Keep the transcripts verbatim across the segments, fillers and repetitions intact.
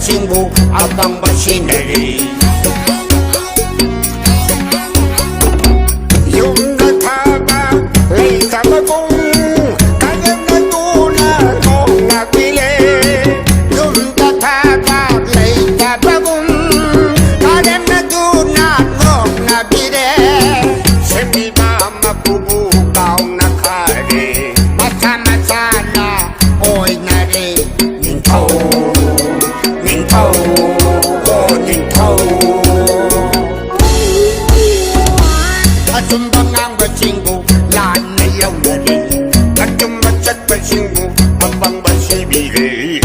ꯁꯤꯡꯕꯨ ꯑꯄꯪꯕ scenery. ꯌꯨꯝꯗ ꯊꯕꯛ ꯂꯩꯇꯕꯒꯨꯝ ꯀꯔꯦꯝꯅꯗꯨꯅ ꯅꯣꯛꯅꯕꯤꯔꯦ꯫ ꯌꯨꯝꯗ ꯊꯕꯛ ꯂꯩꯇꯕꯒꯨꯝ ꯀꯔꯦꯝꯅꯗꯨꯅ ꯅꯣꯛꯅꯕꯤꯔꯦ꯫ ꯁꯦꯝꯕꯤꯕ ꯃꯄꯨꯕꯨ ꯀꯥꯎꯅꯈꯔꯦ꯫ ꯃꯁꯥ ꯃꯁꯥꯅ ꯑꯣꯏꯅꯔꯦ ꯅꯤꯡꯊꯧ, ꯅꯤꯡꯊꯧ, ꯑꯣ ꯅꯤꯡꯊꯧ꯫ ꯑꯆꯨꯝꯕ ꯉꯥꯡꯕꯁꯤꯡꯕꯨ ꯂꯥꯟꯅ ꯂꯧꯅꯔꯦ꯫ ꯑꯆꯨꯝꯕ ꯆꯠꯄꯁꯤꯡꯕꯨ ꯑꯄꯪꯕ ꯁꯤꯕꯤꯔꯦ꯫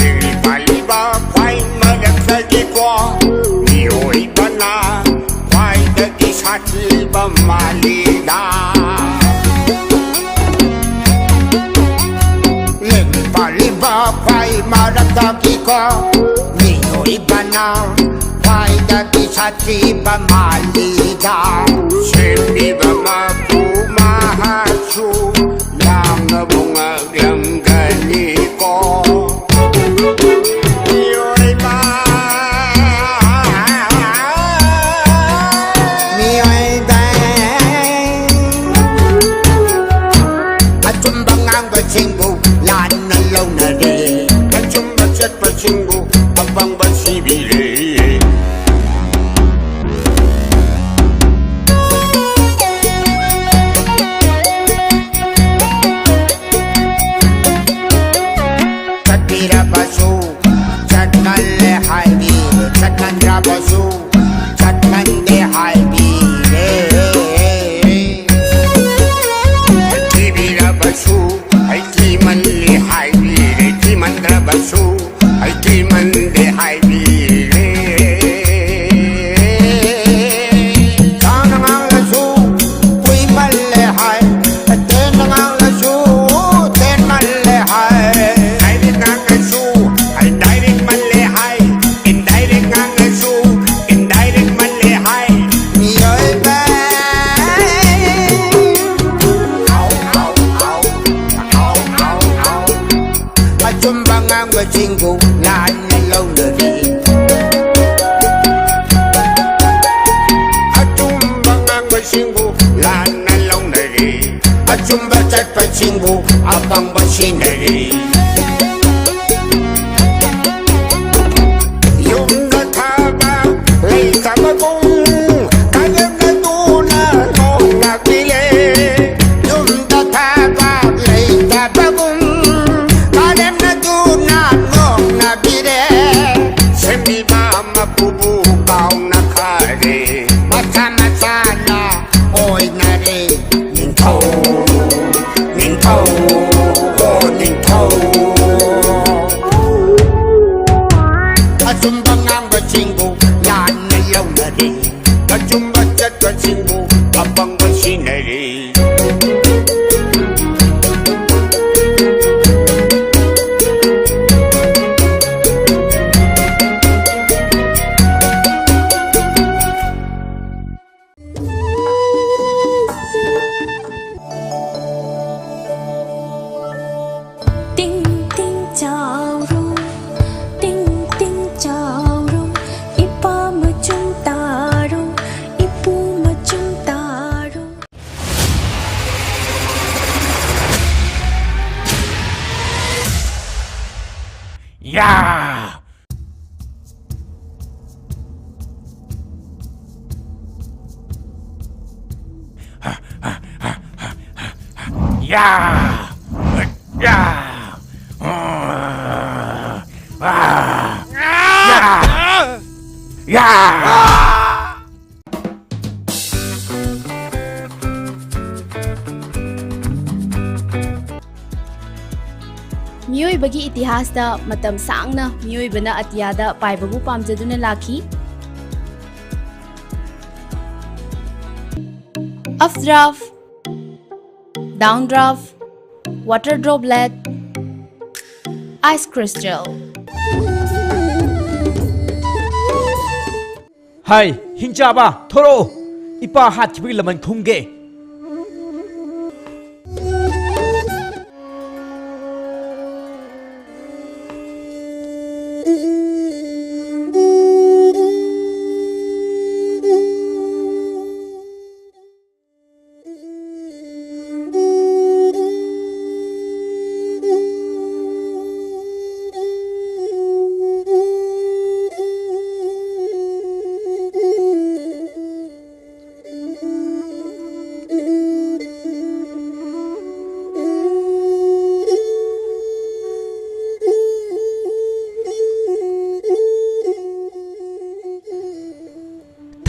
ꯂꯤꯡ ꯄꯥꯜꯂꯤꯕ ꯈ꯭ꯋꯥꯏ ꯃꯔꯛꯇꯒꯤꯀꯣ, ꯃꯤꯑꯣꯏꯕꯅ ꯈ꯭ꯋꯥꯏꯗꯒꯤ ꯁꯥꯊꯤꯕ ꯃꯥꯜꯂꯤꯗ꯫ ꯂꯤꯡ ꯄꯥꯜꯂꯤꯕ ꯈ꯭ꯋꯥꯏ ꯃꯔꯛꯇꯒꯤꯀꯣ, ꯃꯤꯑꯣꯏꯕꯅ ꯈ꯭ꯋꯥꯏꯗꯒꯤ ꯁꯥꯊꯤꯕ ꯃꯥꯜꯂꯤꯗ꯫ ꯁꯦꯝꯕꯤꯕ ꯃꯄꯨ ꯃꯍꯥꯛꯁꯨ ꯌꯥꯝꯅꯕꯨ ꯉꯛꯂꯝꯒꯅꯤꯀꯣ꯫ ꯃꯤꯑꯣꯏꯕ, ꯃꯤꯑꯣꯏꯕ, ꯑꯆꯨꯝꯕ ꯉꯥꯡꯕꯁꯤꯡꯕꯨ ꯂꯥꯟꯅ ꯂꯧꯅꯔꯦ꯫ ꯑꯆꯨꯝꯕ ꯆꯠꯄꯁꯤꯡꯕꯨ ꯑꯄꯪꯕ ꯁꯤꯕꯤꯔꯦ꯫ ꯉꯥꯡꯕꯁꯤꯡꯕꯨ ꯂꯥꯟꯅ ꯂꯧꯅꯔꯤ꯫ ꯑꯆꯨꯝꯕ ꯉꯥꯡꯕꯁꯤꯡꯕꯨ ꯂꯥꯟꯅ ꯂꯧꯅꯔꯤ꯫ ꯑꯆꯨꯝꯕ ꯆꯠꯄꯁꯤꯡꯕꯨ ꯑꯄꯪꯕ ꯁꯤꯟꯅꯔꯤ꯫ ꯌꯨꯝꯗ ꯊꯕꯛ ꯂꯩꯇꯕꯒꯨꯝ ꯀꯔꯦꯝꯅꯗꯨꯅ ꯅꯣꯡꯅꯕꯤꯔꯦ꯫ ꯌꯨꯝꯗ ꯊꯕꯛ ꯂꯩꯇꯕꯒꯨꯝ ꯀꯔꯦꯝꯅꯗꯨꯅ ꯅꯣꯡꯅꯕꯤꯔꯦ꯫ ꯁꯦꯝꯕꯤꯕ ꯃꯄꯨꯕꯨ ꯀꯥꯎꯅꯈꯔꯦ꯫ ꯃꯁꯥ ꯃꯁꯥꯅ ꯑꯣꯏꯅꯔꯦ ꯅꯤꯡꯊꯧ, ꯅꯤꯡꯊꯧ, ꯑꯣ ꯅꯤꯡꯊꯧ꯫ ꯑꯆꯨꯝꯕ ꯉꯥꯡꯕꯁꯤꯡꯕꯨ ꯂꯥꯟꯅ ꯂꯧꯅꯔꯦ꯫ ꯑꯆꯨꯝꯕ ꯆꯠꯄꯁꯤꯡꯕꯨ ꯑꯄꯪꯕ ꯁꯤꯟꯅꯔꯦ꯫ टिङ टिङ चाउरो, टिङ टिङ चाउरो, इपा मचुम तारो, इपू मचुम तारो। या! या! या! या! या! ꯃꯤꯑꯣꯏꯕꯒꯤ ꯏꯇꯤꯍꯥꯁꯇ ꯃꯇꯝ ꯁꯥꯡꯅ ꯃꯤꯑꯣꯏꯕꯅ ꯑꯇꯤꯌꯥꯗ ꯄꯥꯏꯕꯕꯨ ꯄꯥꯝꯖꯗꯨꯅ ꯂꯥꯛꯈꯤ꯫ Updraft, downdraft, water droplet, ice crystal. ꯍꯥꯏ, ꯍꯤꯡꯆꯥꯕ, ꯊꯣꯔꯛꯑꯣ꯫ ꯏꯄꯥ ꯍꯥꯠꯈꯤꯕꯒꯤ ꯂꯃꯟ ꯈꯨꯝꯒꯦ꯫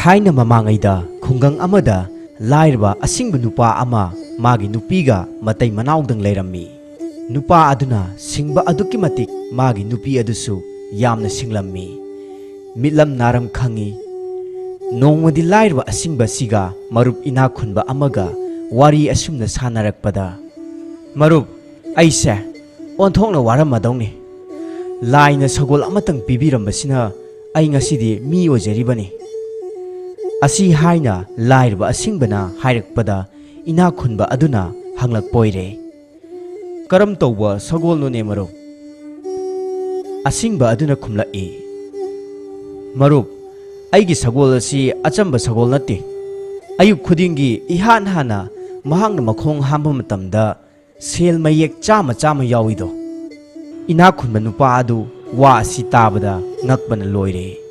ꯊꯥꯏꯅ ꯃꯃꯥꯡꯉꯩꯗ ꯈꯨꯡꯒꯪ ꯑꯃꯗ ꯂꯥꯏꯔꯕ ꯑꯁꯤꯡꯕ ꯅꯨꯄꯥ ꯑꯃ ꯃꯥꯒꯤ ꯅꯨꯄꯤꯒ ꯃꯇꯩ ꯃꯅꯥꯎꯗꯪ ꯂꯩꯔꯝꯃꯤ꯫ ꯅꯨꯄꯥ ꯑꯗꯨꯅ ꯁꯤꯡꯕ ꯑꯗꯨꯛꯀꯤ ꯃꯇꯤꯛ ꯃꯥꯒꯤ ꯅꯨꯄꯤ ꯑꯗꯨꯁꯨ ꯌꯥꯝꯅ ꯁꯤꯡꯂꯝꯃꯤ꯫ ꯃꯤꯠꯂꯝ ꯅꯥꯔꯝ ꯈꯪꯉꯤ꯫ ꯅꯣꯡꯃꯗꯤ ꯂꯥꯏꯔꯕ ꯑꯁꯤꯡꯕ ꯑꯁꯤꯒ ꯃꯔꯨꯞ ꯏꯅꯥꯛ ꯈꯨꯟꯕ ꯑꯃꯒ ꯋꯥꯔꯤ ꯑꯁꯨꯝꯅ ꯁꯥꯟꯅꯔꯛꯄꯗ, "ꯃꯔꯨꯞ, ꯑꯩꯁꯦ ꯑꯣꯟꯊꯣꯛꯅ ꯋꯥꯔꯝꯃꯗꯧꯅꯤ꯫ ꯂꯥꯏꯅ ꯁꯒꯣꯜ ꯑꯃꯇꯪ ꯄꯤꯕꯤꯔꯝꯕꯁꯤꯅ ꯑꯩ ꯉꯁꯤꯗꯤ ꯃꯤ ꯑꯣꯏꯖꯔꯤꯕꯅꯤ"꯫ ꯑꯁꯤ ꯍꯥꯏꯅ ꯂꯥꯏꯔꯕ ꯑꯁꯤꯡꯕꯅ ꯍꯥꯏꯔꯛꯄꯗ ꯏꯅꯥꯛ ꯈꯨꯟꯕ ꯑꯗꯨꯅ ꯍꯪꯂꯛꯄ ꯑꯣꯏꯔꯦ, "ꯀꯔꯝ ꯇꯧꯕ ꯁꯒꯣꯜꯅꯣꯅꯦ ꯃꯔꯨꯞ?" ꯑꯁꯤꯡꯕ ꯑꯗꯨꯅ ꯈꯨꯝꯂꯛꯏ, "ꯃꯔꯨꯞ, ꯑꯩꯒꯤ ꯁꯒꯣꯜ ꯑꯁꯤ ꯑꯆꯝꯕ ꯁꯒꯣꯜ ꯅꯠꯇꯦ꯫ ꯑꯌꯨꯛ ꯈꯨꯗꯤꯡꯒꯤ ꯏꯍꯥꯟ ꯍꯥꯟꯅ ꯃꯍꯥꯛꯅ ꯃꯈꯣꯡ ꯍꯥꯝꯕ ꯃꯇꯝꯗ ꯁꯦꯜ ꯃꯌꯦꯛ ꯆꯥꯝꯃ ꯆꯥꯝꯃ ꯌꯥꯎꯏꯗꯣ"꯫ ꯏꯅꯥꯛ ꯈꯨꯟꯕ ꯅꯨꯄꯥ ꯑꯗꯨ ꯋꯥ ꯑꯁꯤ ꯇꯥꯕꯗ ꯉꯛꯄꯅ ꯂꯣꯏꯔꯦ꯫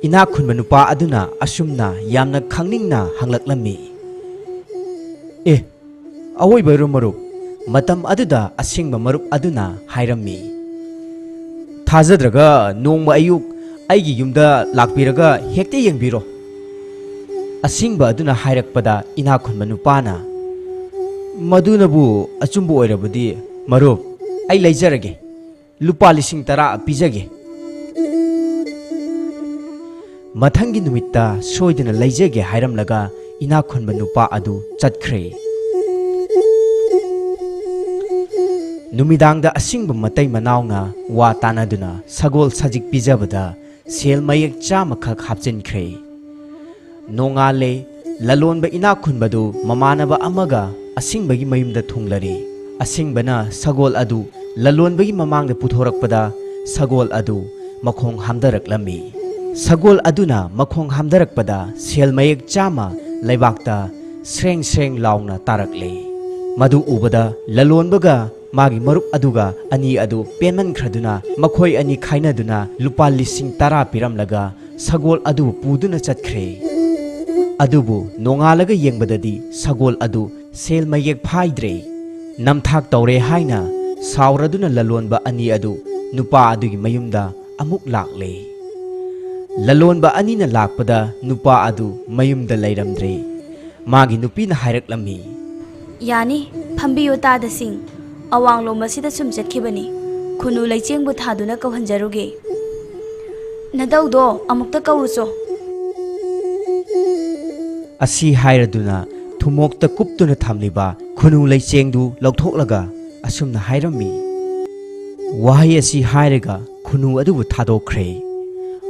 ꯏꯅꯥꯛ ꯈꯨꯟꯕ ꯅꯨꯄꯥ ꯑꯗꯨꯅ ꯑꯁꯨꯝꯅ ꯌꯥꯝꯅ ꯈꯪꯅꯤꯡꯅ ꯍꯪꯂꯛꯂꯝꯃꯤ, "ꯑꯦ, ꯑꯋꯣꯏꯕꯩꯔꯣ ꯃꯔꯨꯞ?" ꯃꯇꯝ ꯑꯗꯨꯗ ꯑꯁꯤꯡꯕ ꯃꯔꯨꯞ ꯑꯗꯨꯅ ꯍꯥꯏꯔꯝꯃꯤ, "ꯊꯥꯖꯗ꯭ꯔꯒ ꯅꯣꯡꯃ ꯑꯌꯨꯛ ꯑꯩꯒꯤ ꯌꯨꯝꯗ ꯂꯥꯛꯄꯤꯔꯒ ꯍꯦꯛꯇ ꯌꯦꯡꯕꯤꯔꯣ"꯫ ꯑꯁꯤꯡꯕ ꯑꯗꯨꯅ ꯍꯥꯏꯔꯛꯄꯗ ꯏꯅꯥꯛ ꯈꯨꯟꯕ ꯅꯨꯄꯥꯅ, "ꯃꯗꯨꯅꯕꯨ ꯑꯆꯨꯝꯕ ꯑꯣꯏꯔꯕꯗꯤ, ꯃꯔꯨꯞ, ꯑꯩ ꯂꯩꯖꯔꯒꯦ, ꯂꯨꯄꯥ ꯂꯤꯁꯤꯡ ꯇꯔꯥ ꯄꯤꯖꯒꯦ꯫ ꯃꯊꯪꯒꯤ ꯅꯨꯃꯤꯠꯇ ꯁꯣꯏꯗꯅ ꯂꯩꯖꯒꯦ" ꯍꯥꯏꯔꯝꯂꯒ ꯏꯅꯥꯛ ꯈꯨꯟꯕ ꯅꯨꯄꯥ ꯑꯗꯨ ꯆꯠꯈ꯭ꯔꯦ꯫ ꯅꯨꯃꯤꯗꯥꯡꯗ ꯑꯁꯤꯡꯕ ꯃꯇꯩ ꯃꯅꯥꯎꯅ ꯋꯥ ꯇꯥꯅꯗꯨꯅ ꯁꯒꯣꯜ ꯁꯖꯤꯛ ꯄꯤꯖꯕꯗ ꯁꯦꯜ ꯃꯌꯦꯛ ꯆꯥꯝꯃꯈꯛ ꯍꯥꯞꯆꯤꯟꯈ꯭ꯔꯦ꯫ ꯅꯣꯡꯉꯥꯜꯂꯦ꯫ ꯂꯂꯣꯟꯕ ꯏꯅꯥꯛ ꯈꯨꯟꯕꯗꯨ ꯃꯃꯥꯟꯅꯕ ꯑꯃꯒ ꯑꯁꯤꯡꯕꯒꯤ ꯃꯌꯨꯝꯗ ꯊꯨꯡꯂꯔꯦ꯫ ꯑꯁꯤꯡꯕꯅ ꯁꯒꯣꯜ ꯑꯗꯨ ꯂꯂꯣꯟꯕꯒꯤ ꯃꯃꯥꯡꯗ ꯄꯨꯊꯣꯔꯛꯄꯗ ꯁꯒꯣꯜ ꯑꯗꯨ ꯃꯈꯣꯡ ꯍꯥꯝꯗꯔꯛꯂꯝꯃꯤ꯫ ꯁꯒꯣꯜ ꯑꯗꯨꯅ ꯃꯈꯣꯡ ꯍꯥꯝꯗꯔꯛꯄꯗ ꯁꯦꯜ ꯃꯌꯦꯛ ꯆꯥꯝꯃ ꯂꯩꯕꯥꯛꯇ ꯁ꯭ꯔꯦꯡ ꯁ꯭ꯔꯦꯡ ꯂꯥꯎꯅ ꯇꯥꯔꯛꯂꯦ꯫ ꯃꯗꯨ ꯎꯕꯗ ꯂꯂꯣꯟꯕꯒ ꯃꯥꯒꯤ ꯃꯔꯨꯞ ꯑꯗꯨꯒ ꯑꯅꯤ ꯑꯗꯨ ꯄꯦꯟꯃꯟꯈ꯭ꯔꯗꯨꯅ ꯃꯈꯣꯏ ꯑꯅꯤ ꯈꯥꯏꯅꯗꯨꯅ ꯂꯨꯄꯥ ꯂꯤꯁꯤꯡ ꯇꯔꯥ ꯄꯤꯔꯝꯂꯒ ꯁꯒꯣꯜ ꯑꯗꯨꯕꯨ ꯄꯨꯗꯨꯅ ꯆꯠꯈ꯭ꯔꯦ꯫ ꯑꯗꯨꯕꯨ ꯅꯣꯡꯉꯥꯜꯂꯒ ꯌꯦꯡꯕꯗꯗꯤ ꯁꯒꯣꯜ ꯑꯗꯨ ꯁꯦꯜ ꯃꯌꯦꯛ ꯐꯥꯏꯗ꯭ꯔꯦ꯫ ꯅꯝꯊꯥꯛ ꯇꯧꯔꯦ ꯍꯥꯏꯅ ꯁꯥꯎꯔꯗꯨꯅ ꯂꯂꯣꯟꯕ ꯑꯅꯤ ꯑꯗꯨ ꯅꯨꯄꯥ ꯑꯗꯨꯒꯤ ꯃꯌꯨꯝꯗ ꯑꯃꯨꯛ ꯂꯥꯛꯂꯦ꯫ ꯂꯂꯣꯟꯕ ꯑꯅꯤꯅ ꯂꯥꯛꯄꯗ ꯅꯨꯄꯥ ꯑꯗꯨ ꯃꯌꯨꯝꯗ ꯂꯩꯔꯝꯗ꯭ꯔꯦ꯫ ꯃꯥꯒꯤ ꯅꯨꯄꯤꯅ ꯍꯥꯏꯔꯛꯂꯝꯃꯤ꯫ "ꯌꯥꯅꯤ, ꯐꯝꯕꯤꯌꯨ ꯇꯥꯗꯁꯤꯡ꯫ ꯑꯋꯥꯡꯂꯣꯝ ꯑꯁꯤꯗ ꯁꯨꯝ ꯆꯠꯈꯤꯕꯅꯤ꯫ ꯈꯨꯅꯨ ꯂꯩꯆꯦꯡꯕꯨ ꯊꯥꯗꯨꯅ ꯀꯧꯍꯟꯖꯔꯨꯒꯦ꯫ ꯅꯙꯧꯗꯣ ꯑꯃꯨꯛꯇ ꯀꯧꯔꯨꯆꯣ꯫" ꯑꯁꯤ ꯍꯥꯏꯔꯗꯨꯅ ꯊꯨꯃꯣꯛꯇ ꯀꯨꯞꯇꯨꯅ ꯊꯝꯂꯤꯕ ꯈꯨꯅꯨ ꯂꯩꯆꯦꯡꯗꯨ ꯂꯧꯊꯣꯛꯂꯒ ꯑꯁꯨꯝꯅ ꯍꯥꯏꯔꯝꯃꯤ꯫ ꯋꯥꯍꯩ ꯑꯁꯤ ꯍꯥꯏꯔꯒ ꯈꯨꯅꯨ ꯑꯗꯨꯕꯨ ꯊꯥꯗꯣꯛꯈ꯭ꯔꯦ꯫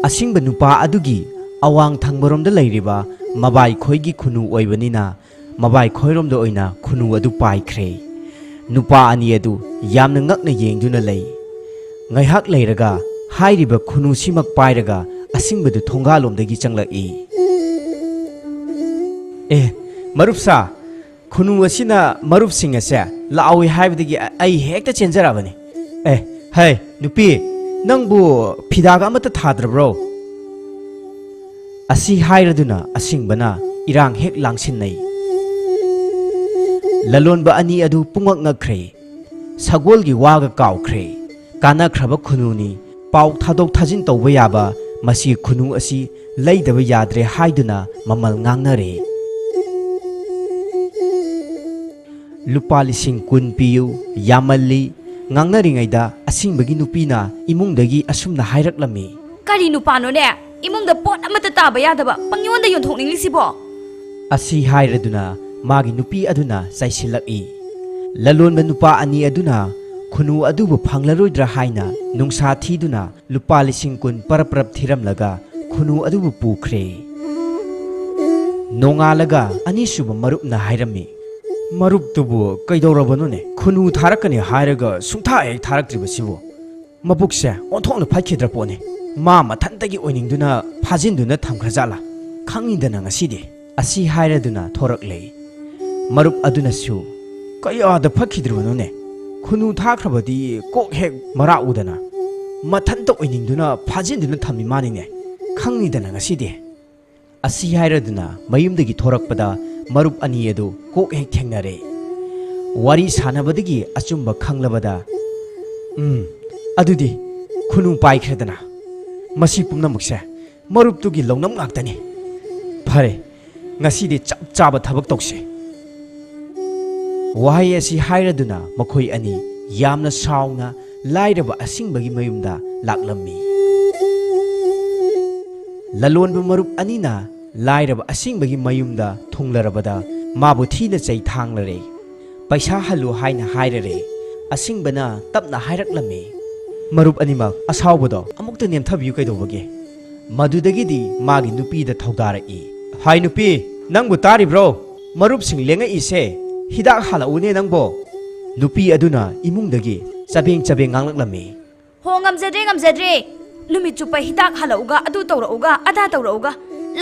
ꯑꯁꯤꯡꯕ ꯅꯨꯄꯥ ꯑꯗꯨꯒꯤ ꯑꯋꯥꯡ ꯊꯪꯕꯔꯣꯝꯗ ꯂꯩꯔꯤꯕ ꯃꯕꯥꯏꯈꯣꯏꯒꯤ ꯈꯨꯅꯨ ꯑꯣꯏꯕꯅꯤꯅ ꯃꯕꯥꯏꯈꯣꯏꯔꯣꯝꯗ ꯑꯣꯏꯅ ꯈꯨꯅꯨ ꯑꯗꯨ ꯄꯥꯏꯈ꯭ꯔꯦ꯫ ꯅꯨꯄꯥ ꯑꯅꯤ ꯑꯗꯨ ꯌꯥꯝꯅ ꯉꯛꯅ ꯌꯦꯡꯗꯨꯅ ꯂꯩ꯫ ꯉꯥꯏꯍꯥꯛ ꯂꯩꯔꯒ ꯍꯥꯏꯔꯤꯕ ꯈꯨꯅꯨꯁꯤꯃꯛ ꯄꯥꯏꯔꯒ ꯑꯁꯤꯡꯕꯗꯨ ꯊꯣꯡꯒꯥꯜꯂꯣꯝꯗꯒꯤ ꯆꯪꯂꯛꯏ꯫ "ꯑꯦ, ꯃꯔꯨꯞꯁꯥ, ꯈꯨꯅꯨ ꯑꯁꯤꯅ ꯃꯔꯨꯞꯁꯤꯡ ꯑꯁꯦ ꯂꯥꯛꯑꯣꯏ ꯍꯥꯏꯕꯗꯒꯤ ꯑ-, ꯑꯩ ꯍꯦꯛꯇ ꯆꯦꯟꯖꯔꯛꯑꯕꯅꯤ꯫ ꯑꯦ, ꯍꯩ, ꯅꯨꯄꯤ, ꯅꯪꯕꯨ ꯐꯤꯗꯥꯒ ꯑꯃꯠꯇ ꯊꯥꯗ꯭ꯔꯕ꯭ꯔꯣ?" ꯑꯁꯤ ꯍꯥꯏꯔꯗꯨꯅ ꯑꯁꯤꯡꯕꯅ ꯏꯔꯥꯡ ꯍꯦꯛ ꯂꯥꯡꯁꯤꯟꯅꯩ꯫ ꯂꯂꯣꯟꯕ ꯑꯅꯤ ꯑꯗꯨ ꯄꯨꯡꯉꯛ ꯉꯛꯈ꯭ꯔꯦ꯫ ꯁꯒꯣꯜꯒꯤ ꯋꯥꯒ ꯀꯥꯎꯈ꯭ꯔꯦ꯫ ꯀꯥꯟꯅꯈ꯭ꯔꯕ ꯈꯨꯅꯨꯅꯤ, ꯄꯥꯎ ꯊꯥꯗꯣꯛ ꯊꯥꯖꯤꯟ ꯇꯧꯕ ꯌꯥꯕ ꯃꯁꯤ ꯈꯨꯅꯨ ꯑꯁꯤ ꯂꯩꯗꯕ ꯌꯥꯗ꯭ꯔꯦ ꯍꯥꯏꯗꯨꯅ ꯃꯃꯜ ꯉꯥꯡꯅꯔꯦ꯫ "ꯂꯨꯄꯥ ꯂꯤꯁꯤꯡ ꯀꯨꯟ ꯄꯤꯌꯨ, ꯌꯥꯝꯃꯜꯂꯤ꯫" ꯉꯥꯡꯅꯔꯤꯉꯩꯗ ꯑꯁꯤꯡꯕꯒꯤ ꯅꯨꯄꯤꯅ ꯏꯃꯨꯡꯗꯒꯤ ꯑꯁꯨꯝꯅ ꯍꯥꯏꯔꯛꯂꯝꯃꯤ꯫ "ꯀꯔꯤ ꯅꯨꯄꯥꯅꯣꯅꯦ? ꯏꯃꯨꯡꯗ ꯄꯣꯠ ꯑꯃꯠꯇ ꯇꯥꯕ ꯌꯥꯗꯕ ꯄꯪꯌꯣꯟꯗ ꯌꯣꯟꯊꯣꯛꯅꯤꯡꯂꯤꯁꯤꯕꯣ?" ꯑꯁꯤ ꯍꯥꯏꯔꯗꯨꯅ ꯃꯥꯒꯤ ꯅꯨꯄꯤ ꯑꯗꯨꯅ ꯆꯩꯁꯤꯜꯂꯛꯏ꯫ ꯂꯂꯣꯟꯕ ꯅꯨꯄꯥ ꯑꯅꯤ ꯑꯗꯨꯅ ꯈꯨꯅꯨ ꯑꯗꯨꯕꯨ ꯐꯪꯂꯔꯣꯏꯗ꯭ꯔꯥ ꯍꯥꯏꯅ ꯅꯨꯡꯁꯥ ꯊꯤꯗꯨꯅ ꯂꯨꯄꯥ ꯂꯤꯁꯤꯡ ꯀꯨꯟ ꯄꯔꯞ ꯄꯔꯞ ꯊꯤꯔꯝꯂꯒ ꯈꯨꯅꯨ ꯑꯗꯨꯕꯨ ꯄꯨꯈ꯭ꯔꯦ꯫ ꯅꯣꯡꯉꯥꯜꯂꯒ ꯑꯅꯤꯁꯨꯕ ꯃꯔꯨꯞꯅ ꯍꯥꯏꯔꯝꯃꯤ꯫ "ꯃꯔꯨꯞꯇꯨꯕꯨ ꯀꯩꯗꯧꯔꯕꯅꯣꯅꯦ? ꯈꯨꯅꯨ ꯊꯥꯔꯛꯀꯅꯤ ꯍꯥꯏꯔꯒ ꯁꯨꯡꯊꯥ ꯍꯦꯛ ꯊꯥꯔꯛꯇ꯭ꯔꯤꯕꯁꯤꯕꯨ?" ꯃꯕꯨꯛꯁꯦ ꯑꯣꯟꯊꯣꯛꯅ ꯐꯠꯈꯤꯗ꯭ꯔ ꯄꯣꯠꯅꯤ꯫ ꯃꯥ ꯃꯊꯟꯇꯒꯤ ꯑꯣꯏꯅꯤꯡꯗꯨꯅ ꯐꯥꯖꯤꯟꯗꯨꯅ ꯊꯝꯈ꯭ꯔꯖꯥꯠꯂꯥ? ꯈꯪꯅꯤꯡꯗꯅ ꯉꯁꯤꯗꯤ꯫ ꯑꯁꯤ ꯍꯥꯏꯔꯗꯨꯅ ꯊꯣꯔꯛꯂꯦ꯫ ꯃꯔꯨꯞ ꯑꯗꯨꯅꯁꯨ, "ꯀꯌꯥꯗ ꯐꯠꯈꯤꯗ꯭ꯔꯤꯕꯅꯣꯅꯦ? ꯈꯨꯅꯨ ꯊꯥꯈ꯭ꯔꯕꯗꯤ ꯀꯣꯛ ꯍꯦꯛ ꯃꯔꯥꯛꯎꯗꯅ꯫ ꯃꯊꯟꯇ ꯑꯣꯏꯅꯤꯡꯗꯨꯅ ꯐꯥꯖꯤꯟꯗꯨꯅ ꯊꯝꯃꯤ ꯃꯥꯅꯤꯅꯦ꯫ ꯈꯪꯅꯤꯡꯗꯅ ꯉꯁꯤꯗꯤ꯫" ꯑꯁꯤ ꯍꯥꯏꯔꯗꯨꯅ ꯃꯌꯨꯝꯗꯒꯤ ꯊꯣꯔꯛꯄꯗ ꯃꯔꯨꯞ ꯑꯅꯤ ꯑꯗꯨ ꯀꯣꯛ ꯍꯦꯛ ꯊꯦꯡꯅꯔꯦ꯫ ꯋꯥꯔꯤ ꯁꯥꯟꯅꯕꯗꯒꯤ ꯑꯆꯨꯝꯕ ꯈꯪꯂꯕꯗ, "ꯎꯝ, ꯑꯗꯨꯗꯤ ꯈꯨꯅꯨ ꯄꯥꯏꯈ꯭ꯔꯦꯗꯅ꯫ ꯃꯁꯤ ꯄꯨꯝꯅꯃꯛꯁꯦ ꯃꯔꯨꯞꯇꯨꯒꯤ ꯂꯧꯅꯝ ꯉꯥꯛꯇꯅꯤ꯫ ꯐꯔꯦ, ꯉꯁꯤꯗꯤ ꯆꯞ ꯆꯥꯕ ꯊꯕꯛ ꯇꯧꯁꯤ꯫ ꯋꯥꯍꯩ ꯑꯁꯤ ꯍꯥꯏꯔꯗꯨꯅ ꯃꯈꯣꯏ ꯑꯅꯤ ꯌꯥꯝꯅ ꯁꯥꯎꯅ ꯂꯥꯏꯔꯕ ꯑꯁꯤꯡꯕꯒꯤ ꯃꯌꯨꯝꯗ ꯂꯥꯛꯂꯝꯃꯤ꯫ ꯂꯂꯣꯟꯕ ꯃꯔꯨꯞ ꯑꯅꯤꯅ ꯂꯥꯏꯔꯕ ꯑꯁꯤꯡꯕꯒꯤ ꯃꯌꯨꯝꯗ ꯊꯨꯡꯂꯔꯕꯗ ꯃꯥꯕꯨ ꯊꯤꯅ ꯆꯩ ꯊꯥꯡꯂꯔꯦ꯫ ꯄꯩꯁꯥ ꯍꯜꯂꯨ ꯍꯥꯏꯅ ꯍꯥꯏꯔꯔꯦ꯫ ꯑꯁꯤꯡꯕꯅ ꯇꯞꯅ ꯍꯥꯏꯔꯛꯂꯝꯃꯤ, "ꯃꯔꯨꯞ ꯑꯅꯤꯃꯛ, ꯑꯁꯥꯎꯕꯗꯣ ꯑꯃꯨꯛꯇ ꯅꯦꯝꯊꯕꯤꯌꯨ ꯀꯩꯗꯧꯕꯒꯦ?" ꯃꯗꯨꯗꯒꯤꯗꯤ ꯃꯥꯒꯤ ꯅꯨꯄꯤꯗ ꯊꯧꯗꯥꯔꯛꯏ, "ꯍꯥꯏ ꯅꯨꯄꯤ, ꯅꯪꯕꯨ ꯇꯥꯔꯤꯕ꯭ꯔꯣ? ꯃꯔꯨꯞꯁꯤꯡ ꯂꯦꯡꯉꯛꯏꯁꯦ ꯍꯤꯗꯥꯛ ꯍꯥꯜꯂꯛꯎꯅꯦ ꯅꯪꯕꯣ!" ꯅꯨꯄꯤ ꯑꯗꯨꯅ ꯏꯃꯨꯡꯗꯒꯤ ꯆꯕꯦꯡ ꯆꯕꯦꯡ ꯉꯥꯡꯂꯛꯂꯝꯃꯤ꯫ "ꯍꯣ, ꯉꯝꯖꯗ꯭ꯔꯦ, ꯉꯝꯖꯗ꯭ꯔꯦ꯫ ꯅꯨꯃꯤꯠ ꯆꯨꯞꯄ ꯍꯤꯗꯥꯛ ꯍꯥꯜꯂꯛꯎꯒ, ꯑꯗꯨ ꯇꯧꯔꯛꯎꯒ, ꯑꯗꯥ ꯇꯧꯔꯛꯎꯒ꯫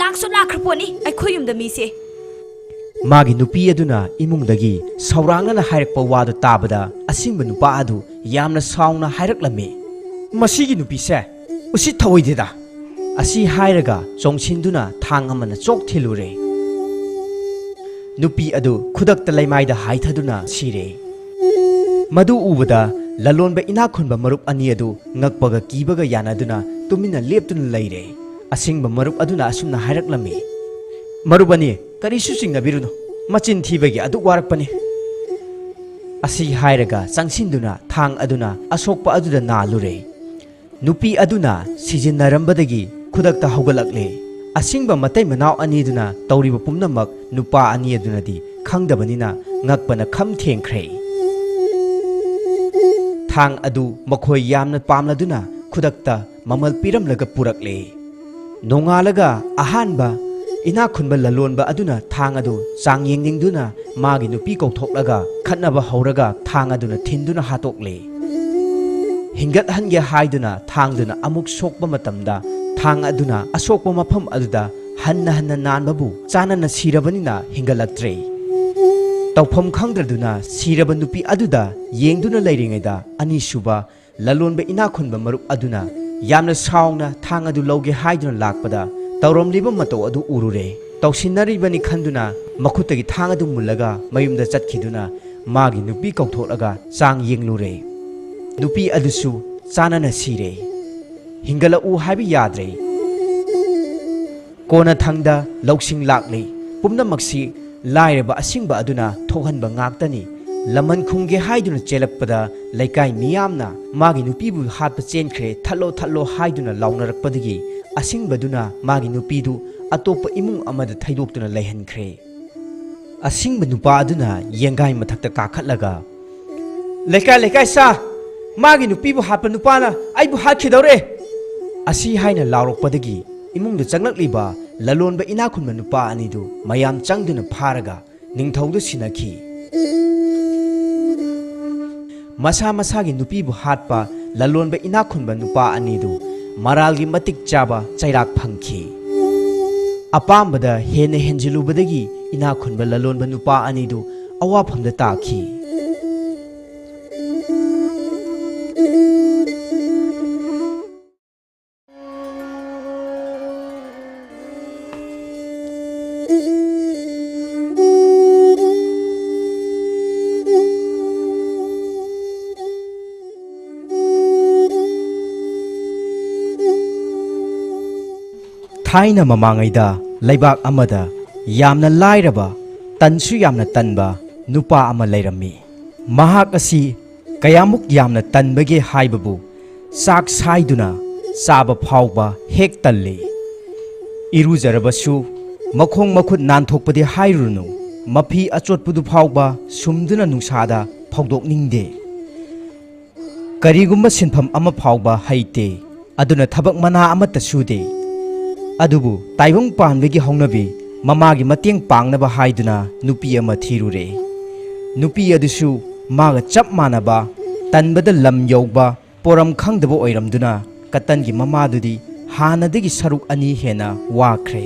ꯂꯥꯛꯁꯨ ꯂꯥꯛꯈ꯭ꯔ ꯄꯣꯠꯅꯤ ꯑꯩꯈꯣꯏ ꯌꯨꯝꯗ ꯃꯤꯁꯦ꯫" ꯃꯥꯒꯤ ꯅꯨꯄꯤ ꯑꯗꯨꯅ ꯏꯃꯨꯡꯗꯒꯤ ꯁꯧꯔꯥꯡꯅꯅ ꯍꯥꯏꯔꯛꯄ ꯋꯥꯗꯨ ꯇꯥꯕꯗ ꯑꯁꯤꯡꯕ ꯅꯨꯄꯥ ꯑꯗꯨ ꯌꯥꯝꯅ ꯁꯥꯎꯅ ꯍꯥꯏꯔꯛꯂꯝꯃꯤ, "ꯃꯁꯤꯒꯤ ꯅꯨꯄꯤꯁꯦ ꯎꯁꯤꯠ ꯊꯑꯣꯏꯗꯦꯗ꯫" ꯑꯁꯤ ꯍꯥꯏꯔꯒ ꯆꯣꯡꯁꯤꯟꯗꯨꯅ ꯊꯥꯡ ꯑꯃꯅ ꯆꯣꯛ ꯊꯤꯜꯂꯨꯔꯦ꯫ ꯅꯨꯄꯤ ꯑꯗꯨ ꯈꯨꯗꯛꯇ ꯂꯩꯃꯥꯏꯗ ꯍꯥꯏꯊꯗꯨꯅ ꯁꯤꯔꯦ꯫ ꯃꯗꯨ ꯎꯕꯗ ꯂꯂꯣꯟꯕ ꯏꯅꯥꯛ ꯈꯨꯟꯕ ꯃꯔꯨꯞ ꯑꯅꯤ ꯑꯗꯨ ꯉꯛꯄꯒ ꯀꯤꯕꯒ ꯌꯥꯅꯗꯨꯅ ꯇꯨꯃꯤꯟꯅ ꯂꯦꯞꯇꯨꯅ ꯂꯩꯔꯦ꯫ ꯑꯁꯤꯡꯕ ꯃꯔꯨꯞ ꯑꯗꯨꯅ ꯑꯁꯨꯝꯅ ꯍꯥꯏꯔꯛꯂꯝꯃꯤ, "ꯃꯔꯨꯞ ꯑꯅꯤ, ꯀꯔꯤꯁꯨ ꯆꯤꯡꯅꯕꯤꯔꯨꯅꯨ, ꯃꯆꯤꯟ ꯊꯤꯕꯒꯤ ꯑꯗꯨꯛ ꯋꯥꯔꯛꯄꯅꯤ꯫" ꯑꯁꯤ ꯍꯥꯏꯔꯒ ꯆꯪꯁꯤꯟꯗꯨꯅ ꯊꯥꯡ ꯑꯗꯨꯅ ꯑꯁꯣꯛꯄ ꯑꯗꯨꯗ ꯅꯥꯜꯂꯨꯔꯦ꯫ ꯅꯨꯄꯤ ꯑꯗꯨꯅ ꯁꯤꯖꯤꯟꯅꯔꯝꯕꯗꯒꯤ ꯈꯨꯗꯛꯇ ꯍꯧꯒꯠꯂꯛꯂꯦ꯫ ꯑꯁꯤꯡꯕ ꯃꯇꯩ ꯃꯅꯥꯎ ꯑꯅꯤꯗꯨꯅ ꯇꯧꯔꯤꯕ ꯄꯨꯝꯅꯃꯛ ꯅꯨꯄꯥ ꯑꯅꯤ ꯑꯗꯨꯅꯗꯤ ꯈꯪꯗꯕꯅꯤꯅ ꯉꯛꯄꯅ ꯈꯝ ꯊꯦꯡꯈ꯭ꯔꯦ꯫ ꯊꯥꯡ ꯑꯗꯨ ꯃꯈꯣꯏ ꯌꯥꯝꯅ ꯄꯥꯝꯂꯗꯨꯅ ꯈꯨꯗꯛꯇ ꯃꯃꯜ ꯄꯤꯔꯝꯂꯒ ꯄꯨꯔꯛꯂꯦ꯫ ꯅꯣꯡꯉꯥꯜꯂꯒ ꯑꯍꯥꯟꯕ ꯏꯅꯥꯛ ꯈꯨꯟꯕ ꯂꯂꯣꯟꯕ ꯑꯗꯨꯅ ꯊꯥꯡ ꯑꯗꯨ ꯆꯥꯡ ꯌꯦꯡꯅꯤꯡꯗꯨꯅ ꯃꯥꯒꯤ ꯅꯨꯄꯤ ꯀꯧꯊꯣꯛꯂꯒ ꯈꯠꯅꯕ ꯍꯧꯔꯒ ꯊꯥꯡ ꯑꯗꯨꯅ ꯊꯤꯟꯗꯨꯅ ꯍꯥꯠꯇꯣꯛꯂꯦ꯫ ꯍꯤꯡꯒꯠꯍꯟꯒꯦ ꯍꯥꯏꯗꯨꯅ ꯊꯥꯡꯗꯨꯅ ꯑꯃꯨꯛ ꯁꯣꯛꯄ ꯃꯇꯝꯗ ꯊꯥꯡ ꯑꯗꯨꯅ ꯑꯁꯣꯛꯄ ꯃꯐꯝ ꯑꯗꯨꯗ ꯍꯟꯅ ꯍꯟꯅ ꯅꯥꯟꯕꯕꯨ ꯆꯥꯅꯅ ꯁꯤꯔꯕꯅꯤꯅ ꯍꯤꯡꯒꯠꯂꯛꯇ꯭ꯔꯦ꯫ ꯇꯧꯐꯝ ꯈꯪꯗ꯭ꯔꯗꯨꯅ ꯁꯤꯔꯕ ꯅꯨꯄꯤ ꯑꯗꯨꯗ ꯌꯦꯡꯗꯨꯅ ꯂꯩꯔꯤꯉꯩꯗ ꯑꯅꯤꯁꯨꯕ ꯂꯂꯣꯟꯕ ꯏꯅꯥꯛ ꯈꯨꯟꯕ ꯃꯔꯨꯞ ꯑꯗꯨꯅ ꯌꯥꯝꯅ ꯁꯥꯎꯅ ꯊꯥꯡ ꯑꯗꯨ ꯂꯧꯒꯦ ꯍꯥꯏꯗꯨꯅ ꯂꯥꯛꯄꯗ ꯇꯧꯔꯝꯂꯤꯕ ꯃꯇꯧ ꯑꯗꯨ ꯎꯔꯨꯔꯦ꯫ ꯇꯧꯁꯤꯟꯅꯔꯤꯕꯅꯤ ꯈꯟꯗꯨꯅ ꯃꯈꯨꯠꯇꯒꯤ ꯊꯥꯡ ꯑꯗꯨ ꯃꯨꯜꯂꯒ ꯃꯌꯨꯝꯗ ꯆꯠꯈꯤꯗꯨꯅ ꯃꯥꯒꯤ ꯅꯨꯄꯤ ꯀꯧꯊꯣꯛꯂꯒ ꯆꯥꯡ ꯌꯦꯡꯂꯨꯔꯦ꯫ ꯅꯨꯄꯤ ꯑꯗꯨꯁꯨ ꯆꯥꯅꯅ ꯁꯤꯔꯦ꯫ ꯍꯤꯡꯒꯠꯂꯛꯎ ꯍꯥꯏꯕ ꯌꯥꯗ꯭ꯔꯦ꯫ ꯀꯣꯟꯅꯊꯪꯗ ꯂꯧꯁꯤꯡ ꯂꯥꯛꯂꯤ꯫ ꯄꯨꯝꯅꯃꯛꯁꯤ ꯂꯥꯏꯔꯕ ꯑꯁꯤꯡꯕ ꯑꯗꯨꯅ ꯊꯣꯛꯍꯟꯕ ꯉꯥꯛꯇꯅꯤ꯫ ꯂꯃꯟ ꯈꯨꯝꯒꯦ ꯍꯥꯏꯗꯨꯅ ꯆꯦꯜꯂꯛꯄꯗ ꯂꯩꯀꯥꯏ ꯃꯤꯌꯥꯝꯅ ꯃꯥꯒꯤ ꯅꯨꯄꯤꯕꯨ ꯍꯥꯠꯄ ꯆꯦꯟꯈ꯭ꯔꯦ, ꯊꯠꯂꯣ, ꯊꯠꯂꯣ ꯍꯥꯏꯗꯨꯅ ꯂꯥꯎꯅꯔꯛꯄꯗꯒꯤ ꯑꯁꯤꯡꯕꯗꯨꯅ ꯃꯥꯒꯤ ꯅꯨꯄꯤꯗꯨ ꯑꯇꯣꯞꯄ ꯏꯃꯨꯡ ꯑꯃꯗ ꯊꯩꯗꯣꯛꯇꯨꯅ ꯂꯩꯍꯟꯈ꯭ꯔꯦ꯫ ꯑꯁꯤꯡꯕ ꯅꯨꯄꯥ ꯑꯗꯨꯅ ꯌꯦꯡꯒꯥꯏ ꯃꯊꯛꯇ ꯀꯥꯈꯠꯂꯒ, "ꯂꯩꯀꯥꯏ, ꯂꯩꯀꯥꯏ ꯁꯥ, ꯃꯥꯒꯤ ꯅꯨꯄꯤꯕꯨ ꯍꯥꯠꯄ ꯅꯨꯄꯥꯅ ꯑꯩꯕꯨ ꯍꯥꯠꯈꯤꯗꯧꯔꯦ!" ꯑꯁꯤ ꯍꯥꯏꯅ ꯂꯥꯎꯔꯛꯄꯗꯒꯤ ꯏꯃꯨꯡꯗ ꯆꯪꯂꯛꯂꯤꯕ ꯂꯂꯣꯟꯕ ꯏꯅꯥꯛ ꯈꯨꯟꯕ ꯅꯨꯄꯥ ꯑꯅꯤꯗꯨ ꯃꯌꯥꯝ ꯆꯪꯗꯨꯅ ꯐꯥꯔꯒ ꯅꯤꯡꯊꯧꯗ ꯁꯤꯟꯅꯈꯤ꯫ ꯃꯁꯥ ꯃꯁꯥꯒꯤ ꯅꯨꯄꯤꯕꯨ ꯍꯥꯠꯄ ꯂꯂꯣꯟꯕ ꯏꯅꯥꯛ ꯈꯨꯟꯕ ꯅꯨꯄꯥ ꯑꯅꯤꯗꯨ ꯃꯔꯥꯜꯒꯤ ꯃꯇꯤꯛ ꯆꯥꯕ ꯆꯩꯔꯥꯛ ꯐꯪꯈꯤ꯫ ꯑꯄꯥꯝꯕꯗ ꯍꯦꯟꯅ ꯍꯦꯟꯖꯤꯜꯂꯨꯕꯗꯒꯤ ꯏꯅꯥꯛ ꯈꯨꯟꯕ ꯂꯂꯣꯟꯕ ꯅꯨꯄꯥ ꯑꯅꯤꯗꯨ ꯑꯋꯥꯐꯝꯗ ꯇꯥꯈꯤ꯫ ꯊꯥꯏꯅ ꯃꯃꯥꯡꯉꯩꯗ ꯂꯩꯕꯥꯛ ꯑꯃꯗ ꯌꯥꯝꯅ ꯂꯥꯏꯔꯕ, ꯇꯟꯁꯨ ꯌꯥꯝꯅ ꯇꯟꯕ ꯅꯨꯄꯥ ꯑꯃ ꯂꯩꯔꯝꯃꯤ꯫ ꯃꯍꯥꯛ ꯑꯁꯤ ꯀꯌꯥꯃꯨꯛ ꯌꯥꯝꯅ ꯇꯟꯕꯒꯦ ꯍꯥꯏꯕꯕꯨ, ꯆꯥꯛ ꯁꯥꯏꯗꯨꯅ ꯆꯥꯕ ꯐꯥꯎꯕ ꯍꯦꯛ ꯇꯜꯂꯤ꯫ ꯏꯔꯨꯖꯔꯕꯁꯨ ꯃꯈꯣꯡ ꯃꯈꯨꯠ ꯅꯥꯟꯊꯣꯛꯄꯗꯤ ꯍꯥꯏꯔꯨꯔꯅꯨ, ꯃꯐꯤ ꯑꯆꯣꯠꯄꯗꯨ ꯐꯥꯎꯕ ꯁꯨꯝꯗꯨꯅ ꯅꯨꯡꯁꯥꯗ ꯐꯧꯗꯣꯛꯅꯤꯡꯗꯦ꯫ ꯀꯔꯤꯒꯨꯝꯕ ꯁꯤꯟꯐꯝ ꯑꯃ ꯐꯥꯎꯕ ꯍꯩꯇꯦ꯫ ꯑꯗꯨꯅ ꯊꯕꯛ ꯃꯅꯥ ꯑꯃꯠꯇ ꯁꯨꯗꯦ꯫ ꯑꯗꯨꯕꯨ ꯇꯥꯏꯕꯪ ꯄꯥꯟꯕꯒꯤ ꯍꯧꯅꯕꯤ, ꯃꯃꯥꯒꯤ ꯃꯇꯦꯡ ꯄꯥꯡꯅꯕ ꯍꯥꯏꯗꯨꯅ ꯅꯨꯄꯤ ꯑꯃ ꯊꯤꯔꯨꯔꯦ꯫ ꯅꯨꯄꯤ ꯑꯗꯨꯁꯨ ꯃꯥꯒ ꯆꯞ ꯃꯥꯟꯅꯕ, ꯇꯟꯕꯗ ꯂꯝ ꯌꯧꯕ, ꯄꯣꯔꯝ ꯈꯪꯗꯕ ꯑꯣꯏꯔꯝꯗꯨꯅ ꯀꯇꯟꯒꯤ ꯃꯃꯥꯗꯨꯗꯤ ꯍꯥꯟꯅꯗꯒꯤ ꯁꯔꯨꯛ ꯑꯅꯤ ꯍꯦꯟꯅ ꯋꯥꯈ꯭ꯔꯦ꯫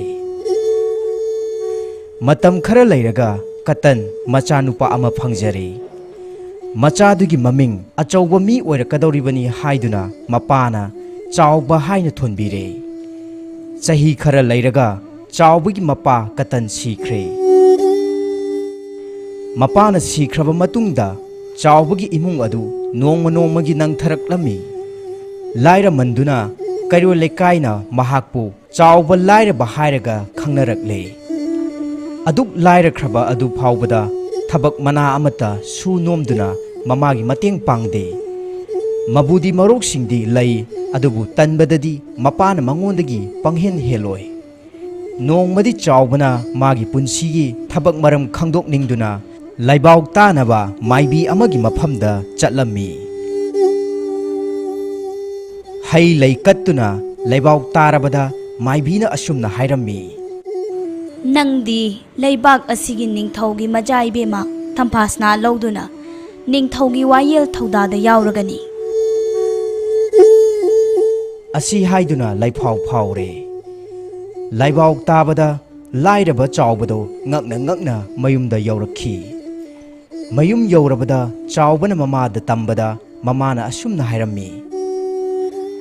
ꯃꯇꯝ ꯈꯔ ꯂꯩꯔꯒ ꯀꯇꯟ ꯃꯆꯥꯅꯨꯄꯥ ꯑꯃ ꯐꯪꯖꯔꯦ꯫ ꯃꯆꯥꯗꯨꯒꯤ ꯃꯃꯤꯡ ꯑꯆꯧꯕ ꯃꯤ ꯑꯣꯏꯔꯛꯀꯗꯧꯔꯤꯕꯅꯤ ꯍꯥꯏꯗꯨꯅ ꯃꯄꯥꯅ ꯆꯥꯎꯕ ꯍꯥꯏꯅ ꯊꯣꯟꯕꯤꯔꯦ꯫ ꯆꯍꯤ ꯈꯔ ꯂꯩꯔꯒ ꯆꯥꯎꯕꯒꯤ ꯃꯄꯥ ꯀꯇꯟ ꯁꯤꯈ꯭ꯔꯦ꯫ ꯃꯄꯥꯅ ꯁꯤꯈ꯭ꯔꯕ ꯃꯇꯨꯡꯗ ꯆꯥꯎꯕꯒꯤ ꯏꯃꯨꯡ ꯑꯗꯨ ꯅꯣꯡꯃ ꯅꯣꯡꯃꯒꯤ ꯅꯪꯊꯔꯛꯂꯝꯃꯤ꯫ ꯂꯥꯏꯔꯃꯟꯗꯨꯅ ꯀꯩꯔꯣꯜ ꯂꯩꯀꯥꯏꯅ ꯃꯍꯥꯛꯄꯨ ꯆꯥꯎꯕ ꯂꯥꯏꯔꯕ ꯍꯥꯏꯔꯒ ꯈꯪꯅꯔꯛꯂꯦ꯫ ꯑꯗꯨꯛ ꯂꯥꯏꯔꯈ꯭ꯔꯕ ꯑꯗꯨ ꯐꯥꯎꯕꯗ ꯊꯕꯛ ꯃꯅꯥ ꯑꯃꯠꯇ ꯁꯨ ꯅꯣꯝꯗꯨꯅ ꯃꯃꯥꯒꯤ ꯃꯇꯦꯡ ꯄꯥꯡꯗꯦ꯫ ꯃꯕꯨꯗꯤ ꯃꯔꯣꯛꯁꯤꯡꯗꯤ ꯂꯩ, ꯑꯗꯨꯕꯨ ꯇꯟꯕꯗꯗꯤ ꯃꯄꯥꯅ ꯃꯉꯣꯟꯗꯒꯤ ꯄꯪꯍꯦꯟ ꯍꯦꯜꯂꯣꯏ꯫ ꯅꯣꯡꯃꯗꯤ ꯆꯥꯎꯕꯅ ꯃꯥꯒꯤ ꯄꯨꯟꯁꯤꯒꯤ ꯊꯕꯛ ꯃꯔꯝ ꯈꯪꯗꯣꯛꯅꯤꯡꯗꯨꯅ ꯂꯩꯕꯥꯛ ꯇꯥꯅꯕ ꯃꯥꯏꯕꯤ ꯑꯃꯒꯤ ꯃꯐꯝꯗ ꯆꯠꯂꯝꯃꯤ꯫ ꯍꯩ ꯂꯩ ꯀꯠꯇꯨꯅ ꯂꯩꯕꯥꯛ ꯇꯥꯔꯕꯗ ꯃꯥꯏꯕꯤꯅ ꯑꯁꯨꯝꯅ ꯍꯥꯏꯔꯝꯃꯤ, "ꯅꯪꯗꯤ ꯂꯩꯕꯥꯛ ꯑꯁꯤꯒꯤ ꯅꯤꯡꯊꯧꯒꯤ ꯃꯆꯥ ꯏꯕꯦꯝꯃ ꯇꯝꯐꯥꯁꯅꯥ ꯂꯧꯗꯨꯅ ꯅꯤꯡꯊꯧꯒꯤ ꯋꯥꯌꯦꯜ ꯊꯧꯗꯥꯗ ꯌꯥꯎꯔꯒꯅꯤ"꯫ ꯑꯁꯤ ꯍꯥꯏꯗꯨꯅ ꯂꯩꯐꯥꯎ ꯐꯥꯎꯔꯦ꯫ ꯂꯩꯕꯥꯛ ꯇꯥꯕꯗ ꯂꯥꯏꯔꯕ ꯆꯥꯎꯕꯗꯣ ꯉꯛꯅ ꯉꯛꯅ ꯃꯌꯨꯝꯗ ꯌꯧꯔꯛꯈꯤ꯫ ꯃꯌꯨꯝ ꯌꯧꯔꯕꯗ ꯆꯥꯎꯕꯅ ꯃꯃꯥꯗ ꯇꯝꯕꯗ ꯃꯃꯥꯅ ꯑꯁꯨꯝꯅ ꯍꯥꯏꯔꯝꯃꯤ,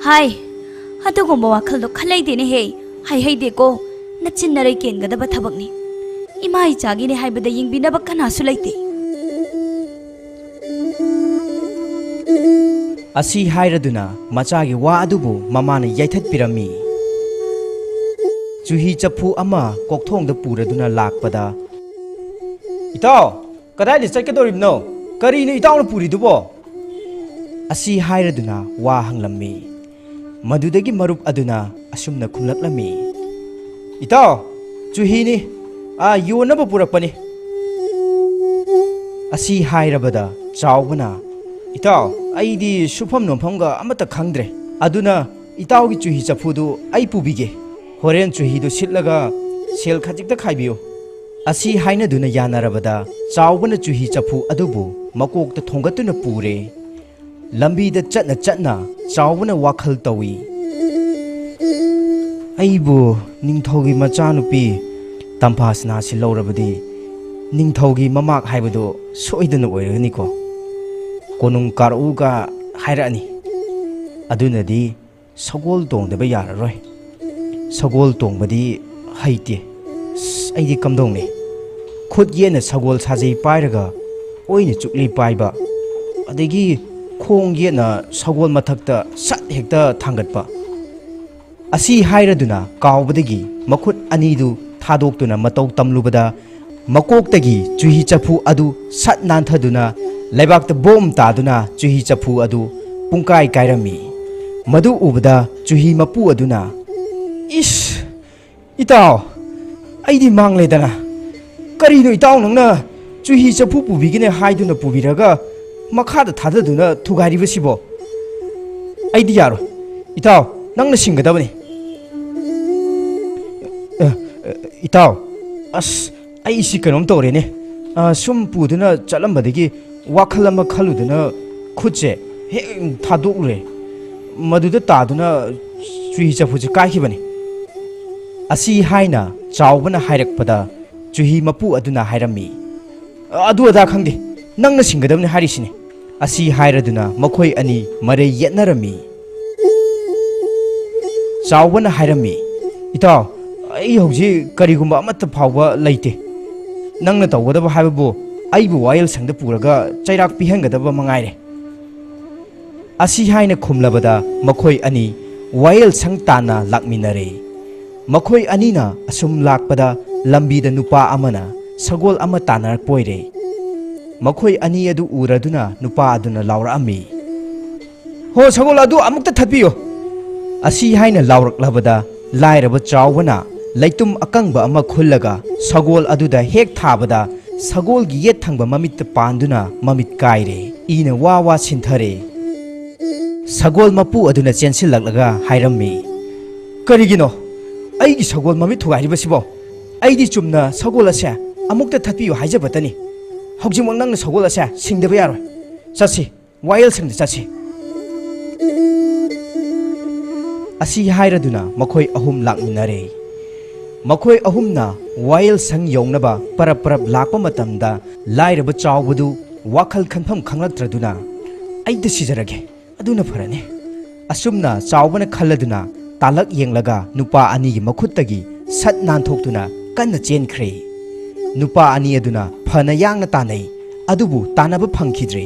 "ꯍꯥꯏ, ꯑꯗꯨꯒꯨꯝꯕ ꯋꯥꯈꯜꯗꯣ ꯈꯜꯂꯩꯗꯦꯅꯦꯍꯦ, ꯍꯥꯏꯍꯩꯗꯦꯀꯣ, ꯅꯆꯤꯟ ꯅꯔꯩ ꯀꯦꯟꯒꯗꯕ ꯊꯕꯛꯅꯤ꯫ ꯏꯃꯥ ꯏꯆꯥꯒꯤꯅꯦ ꯍꯥꯏꯕꯗ ꯌꯦꯡꯕꯤꯅꯕ ꯀꯅꯥꯁꯨ ꯂꯩꯇꯦ"꯫ ꯑꯁꯤ ꯍꯥꯏꯔꯗꯨꯅ ꯃꯆꯥꯒꯤ ꯋꯥ ꯑꯗꯨꯕꯨ ꯃꯃꯥꯅ ꯌꯩꯊꯠꯄꯤꯔꯝꯃꯤ꯫ ꯆꯨꯍꯤ ꯆꯐꯨ ꯑꯃ ꯀꯣꯛꯊꯣꯡꯗ ꯄꯨꯔꯗꯨꯅ ꯂꯥꯛꯄꯗ, "ꯏꯇꯥꯎ, ꯀꯗꯥꯏꯗ ꯆꯠꯀꯗꯧꯔꯤꯕꯅꯣ? ꯀꯔꯤꯅꯣ ꯏꯇꯥꯎꯅ ꯄꯨꯔꯤꯗꯨꯕꯣ?" ꯑꯁꯤ ꯍꯥꯏꯔꯗꯨꯅ ꯋꯥ ꯍꯪꯂꯝꯃꯤ꯫ ꯃꯗꯨꯗꯒꯤ ꯃꯔꯨꯞ ꯑꯗꯨꯅ ꯑꯁꯨꯝꯅ ꯈꯨꯝꯂꯛꯂꯝꯃꯤ, "ꯏꯇꯥꯎ, ꯆꯨꯍꯤꯅꯤ, ꯑꯥ, ꯌꯣꯟꯅꯕ ꯄꯨꯔꯛꯄꯅꯤ"꯫ ꯑꯁꯤ ꯍꯥꯏꯔꯕꯗ ꯆꯥꯎꯕꯅ, "ꯏꯇꯥꯎ, ꯑꯩꯗꯤ ꯁꯨꯐꯝ ꯅꯣꯝꯐꯝꯒ ꯑꯃꯠꯇ ꯈꯪꯗ꯭ꯔꯦ, ꯑꯗꯨꯅ ꯏꯇꯥꯎꯒꯤ ꯆꯨꯍꯤ ꯆꯐꯨꯗꯨ ꯑꯩ ꯄꯨꯕꯤꯒꯦ꯫ ꯍꯣꯔꯦꯟ ꯆꯨꯍꯤꯗꯨ ꯁꯤꯠꯂꯒ ꯁꯦꯜ ꯈꯖꯤꯛꯇ ꯈꯥꯏꯕꯤꯌꯨ"꯫ ꯑꯁꯤ ꯍꯥꯏꯅꯗꯨꯅ ꯌꯥꯅꯔꯕꯗ ꯆꯥꯎꯕꯅ ꯆꯨꯍꯤ ꯆꯐꯨ ꯑꯗꯨꯕꯨ ꯃꯀꯣꯛꯇ ꯊꯣꯡꯒꯠꯇꯨꯅ ꯄꯨꯔꯦ꯫ ꯂꯝꯕꯤꯗ ꯆꯠꯅ ꯆꯠꯅ ꯆꯥꯎꯕꯅ ꯋꯥꯈꯜ ꯇꯧꯏ, "ꯑꯩꯕꯨ ꯅꯤꯡꯊꯧꯒꯤ ꯃꯆꯥꯅꯨꯄꯤ ꯇꯝꯐꯥꯁꯅꯥꯁꯤ ꯂꯧꯔꯕꯗꯤ ꯅꯤꯡꯊꯧꯒꯤ ꯃꯃꯥꯛ ꯍꯥꯏꯕꯗꯨ ꯁꯣꯏꯗꯅ ꯑꯣꯏꯔꯒꯅꯤꯀꯣ꯫ ꯀꯣꯅꯨꯡ ꯀꯥꯔꯛꯎꯒ ꯍꯥꯏꯔꯛꯑꯅꯤ꯫ ꯑꯗꯨꯅꯗꯤ ꯁꯒꯣꯜ ꯇꯣꯡꯗꯕ ꯌꯥꯔꯔꯣꯏ꯫ ꯁꯒꯣꯜ ꯇꯣꯡꯕꯗꯤ ꯍꯩꯇꯦ꯫ ꯑꯁ, ꯑꯩꯗꯤ ꯀꯝꯗꯧꯅꯤ? ꯈꯨꯠ ꯌꯦꯠꯅ ꯁꯒꯣꯜ ꯁꯥꯖꯩ ꯄꯥꯏꯔꯒ ꯑꯣꯏꯅ ꯆꯨꯞꯂꯤ ꯄꯥꯏꯕ, ꯑꯗꯒꯤ ꯈꯣꯡ ꯌꯦꯠꯅ ꯁꯒꯣꯜ ꯃꯊꯛꯇ ꯁꯠ ꯍꯦꯛꯇ ꯊꯥꯡꯒꯠꯄ꯫ ꯑꯁꯤ ꯍꯥꯏꯔꯗꯨꯅ ꯀꯥꯎꯕꯗꯒꯤ ꯃꯈꯨꯠ ꯑꯅꯤꯗꯨ ꯊꯥꯗꯣꯛꯇꯨꯅ ꯃꯇꯧ ꯇꯝꯂꯨꯕꯗ, ꯃꯀꯣꯛꯇꯒꯤ ꯆꯨꯍꯤ ꯆꯐꯨ ꯑꯗꯨ ꯁꯠ ꯅꯥꯟꯊꯗꯨꯅ ꯂꯩꯕꯥꯛꯇ ꯕꯣꯝ ꯇꯥꯗꯨꯅ ꯆꯨꯍꯤ ꯆꯐꯨ ꯑꯗꯨ ꯄꯨꯡꯀꯥꯏ ꯀꯥꯏꯔꯝꯃꯤ꯫ ꯃꯗꯨ ꯎꯕꯗ ꯆꯨꯍꯤ ꯃꯄꯨ ꯑꯗꯨꯅ, "ꯏꯁ! ꯏꯇꯥꯎ, ꯑꯩꯗꯤ ꯃꯥꯡꯂꯦꯗꯅ꯫ ꯀꯔꯤꯅꯣ ꯏꯇꯥꯎ, ꯅꯪꯅ ꯆꯨꯍꯤ ꯆꯐꯨ ꯄꯨꯕꯤꯒꯅꯤ ꯍꯥꯏꯗꯨꯅ ꯄꯨꯕꯤꯔꯒ ꯃꯈꯥꯗ ꯊꯥꯗꯗꯨꯅ ꯊꯨꯒꯥꯏꯔꯤꯕꯁꯤꯕꯣ? ꯑꯩꯗꯤ ꯌꯥꯔꯣꯏ꯫ ꯏꯇꯥꯎ, ꯅꯪꯅ ꯁꯤꯡꯒꯗꯕꯅꯤ꯫" "ꯑ, ꯑ, ꯏꯇꯥꯎ, ꯑꯁ, ꯑꯩꯁꯤ ꯀꯩꯅꯣꯝ ꯇꯧꯔꯦꯅꯦ꯫ ꯑ, ꯁꯨꯝ ꯄꯨꯗꯨꯅ ꯆꯠꯂꯝꯕꯗꯒꯤ ꯋꯥꯈꯜ ꯑꯃ ꯈꯜꯂꯨꯗꯅ ꯈꯨꯠꯁꯦ ꯍꯦꯛ ꯊꯥꯗꯣꯛꯂꯨꯔꯦ꯫ ꯃꯗꯨꯗ ꯇꯥꯗꯨꯅ ꯆꯨꯍꯤ ꯆꯐꯨꯁꯦ ꯀꯥꯏꯈꯤꯕꯅꯤ꯫" ꯑꯁꯤ ꯍꯥꯏꯅ ꯆꯥꯎꯕꯅ ꯍꯥꯏꯔꯛꯄꯗ, ꯆꯨꯍꯤ ꯃꯄꯨ ꯑꯗꯨꯅ ꯍꯥꯏꯔꯝꯃꯤ, "ꯑꯗꯨ ꯑꯗꯥ ꯈꯪꯗꯦ, ꯅꯪꯅ ꯁꯤꯡꯒꯗꯕꯅꯤ ꯍꯥꯏꯔꯤꯁꯤꯅꯤ꯫" ꯑꯁꯤ ꯍꯥꯏꯔꯗꯨꯅ ꯃꯈꯣꯏ ꯑꯅꯤ ꯃꯔꯩ ꯌꯦꯠꯅꯔꯝꯃꯤ꯫ ꯆꯥꯎꯕꯅ ꯍꯥꯏꯔꯝꯃꯤ, "ꯏꯇꯥꯎ, ꯑꯩ ꯍꯧꯖꯤꯛ ꯀꯔꯤꯒꯨꯝꯕ ꯑꯃꯠꯇ ꯐꯥꯎꯕ ꯂꯩꯇꯦ꯫ ꯅꯪꯅ ꯇꯧꯒꯗꯕ ꯍꯥꯏꯕꯕꯨ ꯑꯩꯕꯨ ꯋꯥꯌꯦꯜꯁꯪꯗ ꯄꯨꯔꯒ ꯆꯩꯔꯥꯛ ꯄꯤꯍꯟꯒꯗꯕ ꯃꯉꯥꯏꯔꯦ꯫" ꯑꯁꯤ ꯍꯥꯏꯅ ꯈꯨꯝꯂꯕꯗ ꯃꯈꯣꯏ ꯑꯅꯤ ꯋꯥꯌꯦꯜꯁꯪ ꯇꯥꯟꯅ ꯂꯥꯛꯃꯤꯟꯅꯔꯦ꯫ ꯃꯈꯣꯏ ꯑꯅꯤꯅ ꯑꯁꯨꯝ ꯂꯥꯛꯄꯗ ꯂꯝꯕꯤꯗ ꯅꯨꯄꯥ ꯑꯃꯅ ꯁꯒꯣꯜ ꯑꯃ ꯇꯥꯟꯅꯔꯛꯄ ꯑꯣꯏꯔꯦ꯫ ꯃꯈꯣꯏ ꯑꯅꯤ ꯑꯗꯨ ꯎꯔꯗꯨꯅ ꯅꯨꯄꯥ ꯑꯗꯨꯅ ꯂꯥꯎꯔꯛꯑꯝꯃꯤ, "ꯍꯣ, ꯁꯒꯣꯜ ꯑꯗꯨ ꯑꯃꯨꯛꯇ ꯊꯠꯄꯤꯌꯨ!" ꯑꯁꯤ ꯍꯥꯏꯅ ꯂꯥꯎꯔꯛꯂꯕꯗ ꯂꯥꯏꯔꯕ ꯆꯥꯎꯕꯅ ꯂꯩꯇꯨꯝ ꯑꯀꯪꯕ ꯑꯃ ꯈꯨꯜꯂꯒ ꯁꯒꯣꯜ ꯑꯗꯨꯗ ꯍꯦꯛ ꯊꯥꯕꯗ ꯁꯒꯣꯜꯒꯤ ꯌꯦꯠ ꯊꯪꯕ ꯃꯃꯤꯠꯇ ꯄꯥꯟꯗꯨꯅ ꯃꯃꯤꯠ ꯀꯥꯏꯔꯦ꯫ ꯏꯅ ꯋꯥ ꯋꯥ ꯁꯤꯟꯊꯔꯦ꯫ ꯁꯒꯣꯜ ꯃꯄꯨ ꯑꯗꯨꯅ ꯆꯦꯟꯁꯤꯜꯂꯛꯂꯒ ꯍꯥꯏꯔꯝꯃꯤ, "ꯀꯔꯤꯒꯤꯅꯣ ꯑꯩꯒꯤ ꯁꯒꯣꯜ ꯃꯃꯤꯠ ꯊꯨꯒꯥꯏꯔꯤꯕꯁꯤꯕꯣ? ꯑꯩꯗꯤ ꯆꯨꯝꯅ ꯁꯒꯣꯜ ꯑꯁꯦ ꯑꯃꯨꯛꯇ ꯊꯠꯄꯤꯌꯨ ꯍꯥꯏꯖꯕꯇꯅꯤ꯫ ꯍꯧꯖꯤꯛꯃꯛ ꯅꯪꯅ ꯁꯒꯣꯜ ꯑꯁꯦ ꯁꯤꯡꯗꯕ ꯌꯥꯔꯣꯏ꯫ ꯆꯠꯁꯤ, ꯋꯥꯌꯦꯜꯁꯪꯗ ꯆꯠꯁꯤ꯫" ꯑꯁꯤ ꯍꯥꯏꯔꯗꯨꯅ ꯃꯈꯣꯏ ꯑꯍꯨꯝ ꯂꯥꯛꯃꯤꯟꯅꯔꯦ꯫ ꯃꯈꯣꯏ ꯑꯍꯨꯝꯅ ꯋꯥꯌꯦꯜꯁꯪ ꯌꯧꯅꯕ ꯄꯔꯞ ꯄꯔꯞ ꯂꯥꯛꯄ ꯃꯇꯝꯗ ꯂꯥꯏꯔꯕ ꯆꯥꯎꯕꯗꯨ ꯋꯥꯈꯜ ꯈꯟꯐꯝ ꯈꯪꯂꯛꯇ꯭ꯔꯗꯨꯅ, "ꯑꯩꯗ ꯁꯤꯖꯔꯒꯦ, ꯑꯗꯨꯅ ꯐꯔꯅꯤ꯫" ꯑꯁꯨꯝꯅ ꯆꯥꯎꯕꯅ ꯈꯜꯂꯗꯨꯅ ꯇꯥꯂꯛ ꯌꯦꯡꯂꯒ ꯅꯨꯄꯥ ꯑꯅꯤꯒꯤ ꯃꯈꯨꯠꯇꯒꯤ ꯁꯠ ꯅꯥꯟꯊꯣꯛꯇꯨꯅ ꯀꯟꯅ ꯆꯦꯟꯈ꯭ꯔꯦ꯫ ꯅꯨꯄꯥ ꯑꯅꯤ ꯑꯗꯨꯅ ꯐꯅ ꯌꯥꯡꯅ ꯇꯥꯟꯅꯩ, ꯑꯗꯨꯕꯨ ꯇꯥꯟꯅꯕ ꯐꯪꯈꯤꯗ꯭ꯔꯦ꯫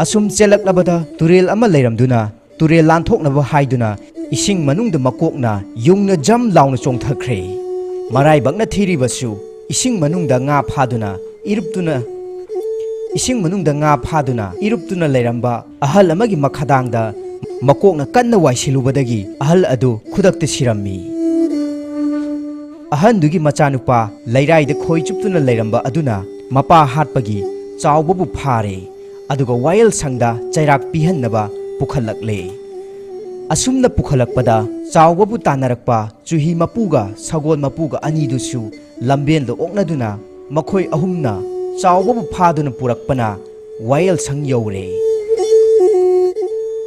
ꯑꯁꯨꯝ ꯆꯦꯜꯂꯛꯂꯕꯗ ꯇꯨꯔꯦꯜ ꯑꯃ ꯂꯩꯔꯝꯗꯨꯅ ꯇꯨꯔꯦꯜ ꯂꯥꯟꯊꯣꯛꯅꯕ ꯍꯥꯏꯗꯨꯅ ꯏꯁꯤꯡ ꯃꯅꯨꯡꯗ ꯃꯀꯣꯛꯅ ꯌꯨꯡꯅ ꯖꯝ ꯂꯥꯎꯅ ꯆꯣꯡꯊꯈ꯭ꯔꯦ꯫ ꯃꯔꯥꯏꯕꯛꯅ ꯊꯤꯔꯤꯕꯁꯨ ꯏꯁꯤꯡ ꯃꯅꯨꯡꯗ ꯉꯥ ꯐꯥꯗꯨꯅ ꯏꯔꯨꯞꯇꯨꯅ, ꯏꯁꯤꯡ ꯃꯅꯨꯡꯗ ꯉꯥ ꯐꯥꯗꯨꯅ ꯏꯔꯨꯞꯇꯨꯅ ꯂꯩꯔꯝꯕ ꯑꯍꯜ ꯑꯃꯒꯤ ꯃꯈꯥꯗꯥꯡꯗ ꯃꯀꯣꯛꯅ ꯀꯟꯅ ꯋꯥꯏꯁꯤꯜꯂꯨꯕꯗꯒꯤ ꯑꯍꯜ ꯑꯗꯨ ꯈꯨꯗꯛꯇ ꯁꯤꯔꯝꯃꯤ꯫ ꯑꯍꯟꯗꯨꯒꯤ ꯃꯆꯥꯅꯨꯄꯥ ꯂꯩꯔꯥꯏꯗ ꯈꯣꯏ ꯆꯨꯞꯇꯨꯅ ꯂꯩꯔꯝꯕ ꯑꯗꯨꯅ ꯃꯄꯥ ꯍꯥꯠꯄꯒꯤ ꯆꯥꯎꯕꯕꯨ ꯐꯥꯔꯦ, ꯑꯗꯨꯒ ꯋꯥꯌꯦꯜ ꯁꯪꯗ ꯆꯩꯔꯥꯛ ꯄꯤꯍꯟꯅꯕ ꯄꯨꯈꯠꯂꯛꯂꯦ꯫ ꯑꯁꯨꯝꯅ ꯄꯨꯈꯠꯂꯛꯄꯗ ꯆꯥꯎꯕꯕꯨ ꯇꯥꯟꯅꯔꯛꯄ ꯆꯨꯍꯤ ꯃꯄꯨꯒ ꯁꯒꯣꯜ ꯃꯄꯨꯒ ꯑꯅꯤꯗꯨꯁꯨ ꯂꯝꯕꯦꯟꯗ ꯑꯣꯛꯅꯗꯨꯅ ꯃꯈꯣꯏ ꯑꯍꯨꯝꯅ ꯆꯥꯎꯕꯕꯨ ꯐꯥꯗꯨꯅ ꯄꯨꯔꯛꯄꯅ ꯋꯥꯌꯦꯜꯁꯪ ꯌꯧꯔꯦ꯫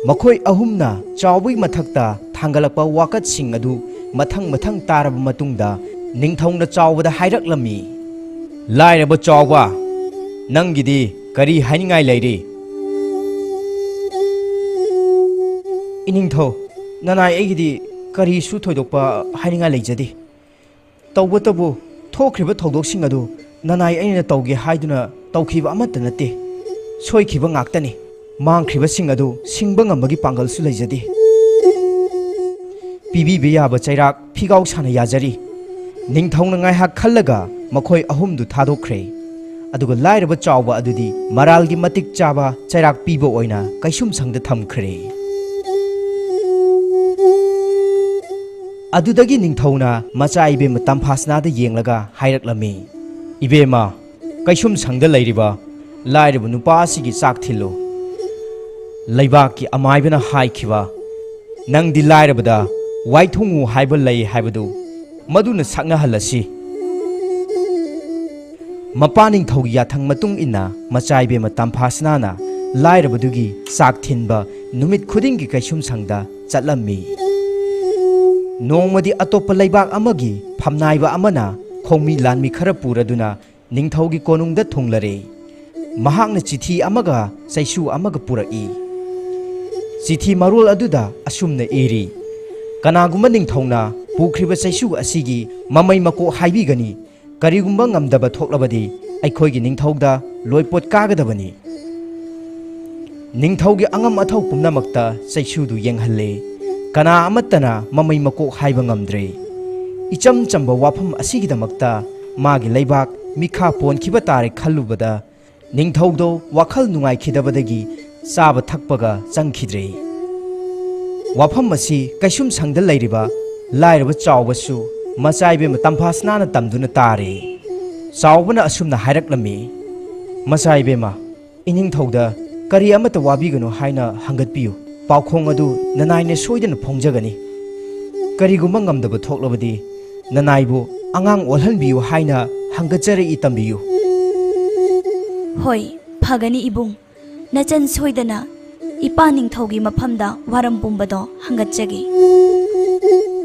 ꯃꯈꯣꯏ ꯑꯍꯨꯝꯅ ꯆꯥꯎꯕꯒꯤ ꯃꯊꯛꯇ ꯊꯥꯡꯒꯠꯂꯛꯄ ꯋꯥꯀꯠꯁꯤꯡ ꯑꯗꯨ ꯃꯊꯪ ꯃꯊꯪ ꯇꯥꯔꯕ ꯃꯇꯨꯡꯗ ꯅꯤꯡꯊꯧꯅ ꯆꯥꯎꯕꯗ ꯍꯥꯏꯔꯛꯂꯝꯃꯤ, "ꯂꯥꯏꯔꯕ ꯆꯥꯎꯕ, ꯅꯪꯒꯤꯗꯤ ꯀꯔꯤ ꯍꯥꯏꯅꯤꯡꯉꯥꯏ ꯂꯩꯔꯤ?" "ꯏꯅꯤꯡꯊꯧ, ꯅꯅꯥꯏ ꯑꯩꯒꯤꯗꯤ ꯀꯔꯤꯁꯨ ꯊꯣꯏꯗꯣꯛꯄ ꯍꯥꯏꯅꯤꯡꯉꯥꯏ ꯂꯩꯖꯗꯦ꯫ ꯇꯧꯕꯇꯕꯨ ꯊꯣꯛꯈ꯭ꯔꯤꯕ ꯊꯧꯗꯣꯛꯁꯤꯡ ꯑꯗꯨ ꯅꯅꯥꯏ ꯑꯩꯅ ꯇꯧꯒꯦ ꯍꯥꯏꯗꯨꯅ ꯇꯧꯈꯤꯕ ꯑꯃꯠꯇ ꯅꯠꯇꯦ꯫ ꯁꯣꯏꯈꯤꯕ ꯉꯥꯛꯇꯅꯤ꯫ ꯃꯥꯡꯈ꯭ꯔꯤꯕꯁꯤꯡ ꯑꯗꯨ ꯁꯤꯡꯕ ꯉꯝꯕꯒꯤ ꯄꯥꯡꯒꯜꯁꯨ ꯂꯩꯖꯗꯦ꯫ ꯄꯤꯕꯤꯕ ꯌꯥꯕ ꯆꯩꯔꯥꯛ ꯐꯤꯒꯥꯎ ꯁꯥꯅ ꯌꯥꯖꯔꯤ꯫" ꯅꯤꯡꯊꯧꯅ ꯉꯥꯏꯍꯥꯛ ꯈꯜꯂꯒ ꯃꯈꯣꯏ ꯑꯍꯨꯝꯗꯨ ꯊꯥꯗꯣꯛꯈ꯭ꯔꯦ꯫ ꯑꯗꯨꯒ ꯂꯥꯏꯔꯕ ꯆꯥꯎꯕ ꯑꯗꯨꯗꯤ ꯃꯔꯥꯜꯒꯤ ꯃꯇꯤꯛ ꯆꯥꯕ ꯆꯩꯔꯥꯛ ꯄꯤꯕ ꯑꯣꯏꯅ ꯀꯩꯁꯨꯝꯁꯪꯗ ꯊꯝꯈ꯭ꯔꯦ꯫ ꯑꯗꯨꯗꯒꯤ ꯅꯤꯡꯊꯧꯅ ꯃꯆꯥ ꯏꯕꯦꯝꯃ ꯇꯝꯐꯥꯁꯅꯥꯗ ꯌꯦꯡꯂꯒ ꯍꯥꯏꯔꯛꯂꯝꯃꯤ, "ꯏꯕꯦꯝꯃ, ꯀꯩꯁꯨꯝꯁꯪꯗ ꯂꯩꯔꯤꯕ ꯂꯥꯏꯔꯕ ꯅꯨꯄꯥ ꯑꯁꯤꯒꯤ ꯆꯥꯛ ꯊꯤꯜꯂꯨ꯫ ꯂꯩꯕꯥꯛꯀꯤ ꯑꯃꯥꯏꯕꯅ ꯍꯥꯏꯈꯤꯕ, ꯅꯪꯗꯤ ꯂꯥꯏꯔꯕꯗ ꯋꯥꯏꯊꯨꯡꯉꯨ ꯍꯥꯏꯕ ꯂꯩ ꯍꯥꯏꯕꯗꯨ ꯃꯗꯨꯅ ꯁꯛꯅꯍꯜꯂꯁꯤ꯫" ꯃꯄꯥ ꯅꯤꯡꯊꯧꯒꯤ ꯌꯥꯊꯪ ꯃꯇꯨꯡ ꯏꯟꯅ ꯃꯆꯥ ꯏꯕꯦꯝꯃ ꯇꯝꯐꯥꯁꯅꯥꯅ ꯂꯥꯏꯔꯕꯗꯨꯒꯤ ꯆꯥꯛ ꯊꯤꯟꯕ ꯅꯨꯃꯤꯠ ꯈꯨꯗꯤꯡꯒꯤ ꯀꯩꯁꯨꯝꯁꯪꯗ ꯆꯠꯂꯝꯃꯤ꯫ ꯅꯣꯡꯃꯗꯤ ꯑꯇꯣꯞꯄ ꯂꯩꯕꯥꯛ ꯑꯃꯒꯤ ꯐꯝꯅꯥꯏꯕ ꯑꯃꯅ ꯈꯣꯡꯃꯤ ꯂꯥꯟꯃꯤ ꯈꯔ ꯄꯨꯔꯗꯨꯅ ꯅꯤꯡꯊꯧꯒꯤ ꯀꯣꯅꯨꯡꯗ ꯊꯨꯡꯂꯔꯦ꯫ ꯃꯍꯥꯛꯅ ꯆꯤꯊꯤ ꯑꯃꯒ ꯆꯩꯁꯨ ꯑꯃꯒ ꯄꯨꯔꯛꯏ꯫ ꯆꯤꯊꯤ ꯃꯔꯣꯜ ꯑꯗꯨꯗ ꯑꯁꯨꯝꯅ ꯏꯔꯤ, "ꯀꯅꯥꯒꯨꯝꯕ ꯅꯤꯡꯊꯧꯅ ꯄꯨꯈ꯭ꯔꯤꯕ ꯆꯩꯁꯨ ꯑꯁꯤꯒꯤ ꯃꯃꯩ ꯃꯀꯣꯛ ꯍꯥꯏꯕꯤꯒꯅꯤ꯫ ꯀꯔꯤꯒꯨꯝꯕ ꯉꯝꯗꯕ ꯊꯣꯛꯂꯕꯗꯤ ꯑꯩꯈꯣꯏꯒꯤ ꯅꯤꯡꯊꯧꯗ ꯂꯣꯏꯄꯣꯠ ꯀꯥꯒꯗꯕꯅꯤ꯫" ꯅꯤꯡꯊꯧꯒꯤ ꯑꯉꯝ ꯑꯊꯧ ꯄꯨꯝꯅꯃꯛꯇ ꯆꯩꯁꯨꯗꯨ ꯌꯦꯡꯍꯜꯂꯦ꯫ ꯀꯅꯥ ꯑꯃꯠꯇꯅ ꯃꯃꯩ ꯃꯀꯣꯛ ꯍꯥꯏꯕ ꯉꯝꯗ꯭ꯔꯦ꯫ ꯏꯆꯝ ꯆꯝꯕ ꯋꯥꯐꯝ ꯑꯁꯤꯒꯤꯗꯃꯛꯇ ꯃꯥꯒꯤ ꯂꯩꯕꯥꯛ ꯃꯤꯈꯥ ꯄꯣꯟꯈꯤꯕ ꯇꯥꯔꯦ ꯈꯜꯂꯨꯕꯗ ꯅꯤꯡꯊꯧꯗꯣ ꯋꯥꯈꯜ ꯅꯨꯡꯉꯥꯏꯈꯤꯗꯕꯗꯒꯤ ꯆꯥꯕ ꯊꯛꯄꯒ ꯆꯪꯈꯤꯗ꯭ꯔꯦ꯫ ꯋꯥꯐꯝ ꯑꯁꯤ ꯀꯩꯁꯨꯝꯁꯪꯗ ꯂꯩꯔꯤꯕ ꯂꯥꯏꯔꯕ ꯆꯥꯎꯕꯁꯨ ꯃꯆꯥ ꯏꯕꯦꯝꯃ ꯇꯝꯐꯥꯁꯅꯥꯅ ꯇꯝꯗꯨꯅ ꯇꯥꯔꯦ꯫ ꯆꯥꯎꯕꯅ ꯑꯁꯨꯝꯅ ꯍꯥꯏꯔꯛꯂꯝꯃꯤ, "ꯃꯆꯥ ꯏꯕꯦꯝꯃ, ꯏꯅꯤꯡꯊꯧꯗ ꯀꯔꯤ ꯑꯃꯠꯇ ꯋꯥꯕꯤꯒꯅꯨ ꯍꯥꯏꯅ ꯍꯪꯒꯠꯄꯤꯌꯨ꯫ ꯄꯥꯎꯈꯣꯡ ꯑꯗꯨ ꯅꯅꯥꯏꯅ ꯁꯣꯏꯗꯅ ꯐꯣꯡꯖꯒꯅꯤ꯫ ꯀꯔꯤꯒꯨꯝꯕ ꯉꯝꯗꯕ ꯊꯣꯛꯂꯕꯗꯤ ꯅꯅꯥꯏꯕꯨ ꯑꯉꯥꯡ ꯑꯣꯜꯍꯟꯕꯤꯌꯨ ꯍꯥꯏꯅ ꯍꯪꯒꯠꯆꯔꯛꯏ ꯇꯝꯕꯤꯌꯨ"꯫ ꯍꯣꯏ, ꯐꯒꯅꯤ ꯏꯕꯨꯡ꯫ ꯅꯆꯟ ꯁꯣꯏꯗꯅ ꯏꯄꯥ ꯅꯤꯡꯊꯧꯒꯤ ꯃꯐꯝꯗ ꯋꯥꯔꯝ ꯄꯨꯝꯕꯗꯣ ꯍꯪꯒꯠꯆꯒꯦ꯫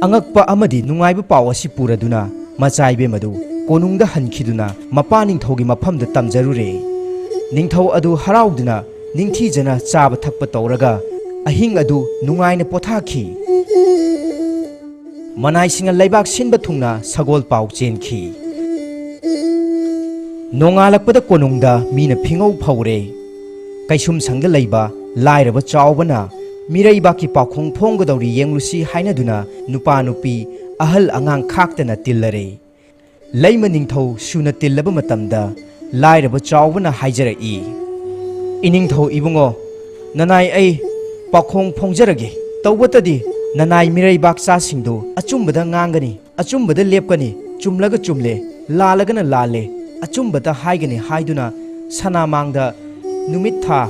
ꯑꯉꯛꯄ ꯑꯃꯗꯤ ꯅꯨꯡꯉꯥꯏꯕ ꯄꯥꯎ ꯑꯁꯤ ꯄꯨꯔꯗꯨꯅ ꯃꯆꯥ ꯏꯕꯦꯝ ꯑꯗꯨ ꯀꯣꯅꯨꯡꯗ ꯍꯟꯈꯤꯗꯨꯅ ꯃꯄꯥ ꯅꯤꯡꯊꯧꯒꯤ ꯃꯐꯝꯗ ꯇꯝꯖꯔꯨꯔꯦ꯫ ꯅꯤꯡꯊꯧ ꯑꯗꯨ ꯍꯔꯥꯎꯗꯨꯅ ꯅꯤꯡꯊꯤꯖꯅ ꯆꯥꯕ ꯊꯛꯄ ꯇꯧꯔꯒ ꯑꯍꯤꯡ ꯑꯗꯨ ꯅꯨꯡꯉꯥꯏꯅ ꯄꯣꯊꯥꯈꯤ꯫ ꯃꯅꯥꯏꯁꯤꯡꯅ ꯂꯩꯕꯥꯛ ꯁꯤꯟꯕ ꯊꯨꯡꯅ ꯁꯒꯣꯜ ꯄꯥꯎ ꯆꯦꯟꯈꯤ꯫ ꯅꯣꯡꯉꯥꯜꯂꯛꯄꯗ ꯀꯣꯅꯨꯡꯗ ꯃꯤꯅ ꯐꯤꯉꯧ ꯐꯧꯔꯦ꯫ ꯀꯩꯁꯨꯝꯁꯪꯗ ꯂꯩꯕ ꯂꯥꯏꯔꯕ ꯆꯥꯎꯕꯅ ꯃꯤꯔꯩꯕꯥꯛꯀꯤ ꯄꯥꯎꯈꯣꯡ ꯐꯣꯡꯒꯗꯧꯔꯤ ꯌꯦꯡꯂꯨꯁꯤ ꯍꯥꯏꯅꯗꯨꯅ ꯅꯨꯄꯥ ꯅꯨꯄꯤ ꯑꯍꯜ ꯑꯉꯥꯡ ꯈꯥꯛꯇꯅ ꯇꯤꯜꯂꯔꯦ꯫ ꯂꯩꯃ ꯅꯤꯡꯊꯧ ꯁꯨꯅ ꯇꯤꯜꯂꯕ ꯃꯇꯝꯗ ꯂꯥꯏꯔꯕ ꯆꯥꯎꯕꯅ ꯍꯥꯏꯖꯔꯛꯏ, "ꯏꯅꯤꯡꯊꯧ ꯏꯕꯨꯡꯉꯣ, ꯅꯅꯥꯏ ꯑꯩ ꯄꯥꯎꯈꯣꯡ ꯐꯣꯡꯖꯔꯒꯦ꯫ ꯇꯧꯕꯇꯗꯤ ꯅꯅꯥꯏ ꯃꯤꯔꯩꯕꯥꯛ ꯆꯥꯁꯤꯡꯗꯨ ꯑꯆꯨꯝꯕꯗ ꯉꯥꯡꯒꯅꯤ, ꯑꯆꯨꯝꯕꯗ ꯂꯦꯞꯀꯅꯤ, ꯆꯨꯝꯂꯒ ꯆꯨꯝꯂꯦ, ꯂꯥꯜꯂꯒꯅ ꯂꯥꯜꯂꯦ, ꯑꯆꯨꯝꯕꯇ ꯍꯥꯏꯒꯅꯤ" ꯍꯥꯏꯗꯨꯅ ꯁꯅꯥꯃꯥꯡꯗ ꯅꯨꯃꯤꯠ ꯊꯥ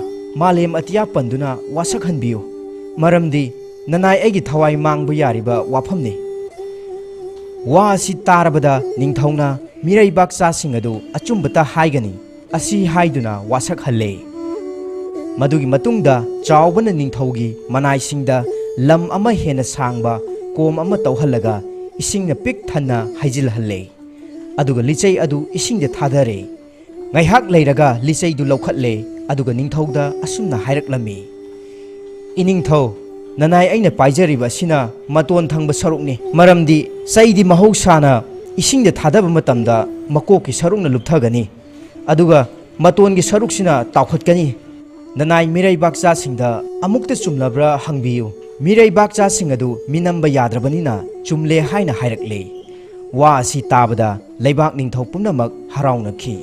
ꯃꯥꯂꯦꯝ ꯑꯇꯤꯌꯥ ꯄꯟꯗꯨꯅ ꯋꯥꯁꯛꯍꯟꯕꯤꯌꯨ꯫ ꯃꯔꯝꯗꯤ ꯅꯅꯥꯏ ꯑꯩꯒꯤ ꯊꯋꯥꯏ ꯃꯥꯡꯕ ꯌꯥꯔꯤꯕ ꯋꯥꯐꯝꯅꯤ꯫ ꯋꯥ ꯑꯁꯤ ꯇꯥꯔꯕꯗ ꯅꯤꯡꯊꯧꯅ ꯃꯤꯔꯩꯕꯥꯛ ꯆꯥꯁꯤꯡ ꯑꯗꯨ ꯑꯆꯨꯝꯕꯇ ꯍꯥꯏꯒꯅꯤ ꯑꯁꯤ ꯍꯥꯏꯗꯨꯅ ꯋꯥꯁꯛꯍꯜꯂꯦ꯫ ꯃꯗꯨꯒꯤ ꯃꯇꯨꯡꯗ ꯆꯥꯎꯕꯅ ꯅꯤꯡꯊꯧꯒꯤ ꯃꯅꯥꯏꯁꯤꯡꯗ ꯂꯝ ꯑꯃ ꯍꯦꯟꯅ ꯁꯥꯡꯕ ꯀꯣꯝ ꯑꯃ ꯇꯧꯍꯜꯂꯒ ꯏꯁꯤꯡꯅ ꯄꯤꯛ ꯊꯟꯅ ꯍꯩꯖꯤꯜꯍꯜꯂꯦ꯫ ꯑꯗꯨꯒ ꯂꯤꯆꯩ ꯑꯗꯨ ꯏꯁꯤꯡꯗ ꯊꯥꯗꯔꯦ꯫ ꯉꯥꯏꯍꯥꯛ ꯂꯩꯔꯒ ꯂꯤꯆꯩꯗꯨ ꯂꯧꯈꯠꯂꯦ, ꯑꯗꯨꯒ ꯅꯤꯡꯊꯧꯗ ꯑꯁꯨꯝꯅ ꯍꯥꯏꯔꯛꯂꯝꯃꯤ, "ꯏꯅꯤꯡꯊꯧ, ꯅꯅꯥꯏ ꯑꯩꯅ ꯄꯥꯏꯖꯔꯤꯕ ꯑꯁꯤꯅ ꯃꯇꯣꯟ ꯊꯪꯕ ꯁꯔꯨꯛꯅꯤ, ꯃꯔꯝꯗꯤ ꯆꯩꯗꯤ ꯃꯍꯧꯁꯥꯅ ꯏꯁꯤꯡꯗ ꯊꯥꯗꯕ ꯃꯇꯝꯗ ꯃꯀꯣꯛꯀꯤ ꯁꯔꯨꯛꯅ ꯂꯨꯞꯊꯒꯅꯤ, ꯑꯗꯨꯒ ꯃꯇꯣꯟꯒꯤ ꯁꯔꯨꯛꯁꯤꯅ ꯇꯥꯎꯈꯠꯀꯅꯤ꯫ ꯅꯅꯥꯏ ꯃꯤꯔꯩꯕꯥꯛꯆꯥꯁꯤꯡꯗ ꯑꯃꯨꯛꯇ ꯆꯨꯝꯂꯕ꯭ꯔꯥ ꯍꯪꯕꯤꯌꯨ꯫ ꯃꯤꯔꯩꯕꯥꯛꯆꯥꯁꯤꯡ ꯑꯗꯨ ꯃꯤꯅꯝꯕ ꯌꯥꯗ꯭ꯔꯕꯅꯤꯅ ꯆꯨꯝꯂꯦ ꯍꯥꯏꯅ ꯍꯥꯏꯔꯛꯂꯦ꯫ ꯋꯥ ꯑꯁꯤ ꯇꯥꯕꯗ ꯂꯩꯕꯥꯛ ꯅꯤꯡꯊꯧ ꯄꯨꯝꯅꯃꯛ ꯍꯔꯥꯎꯅꯈꯤ꯫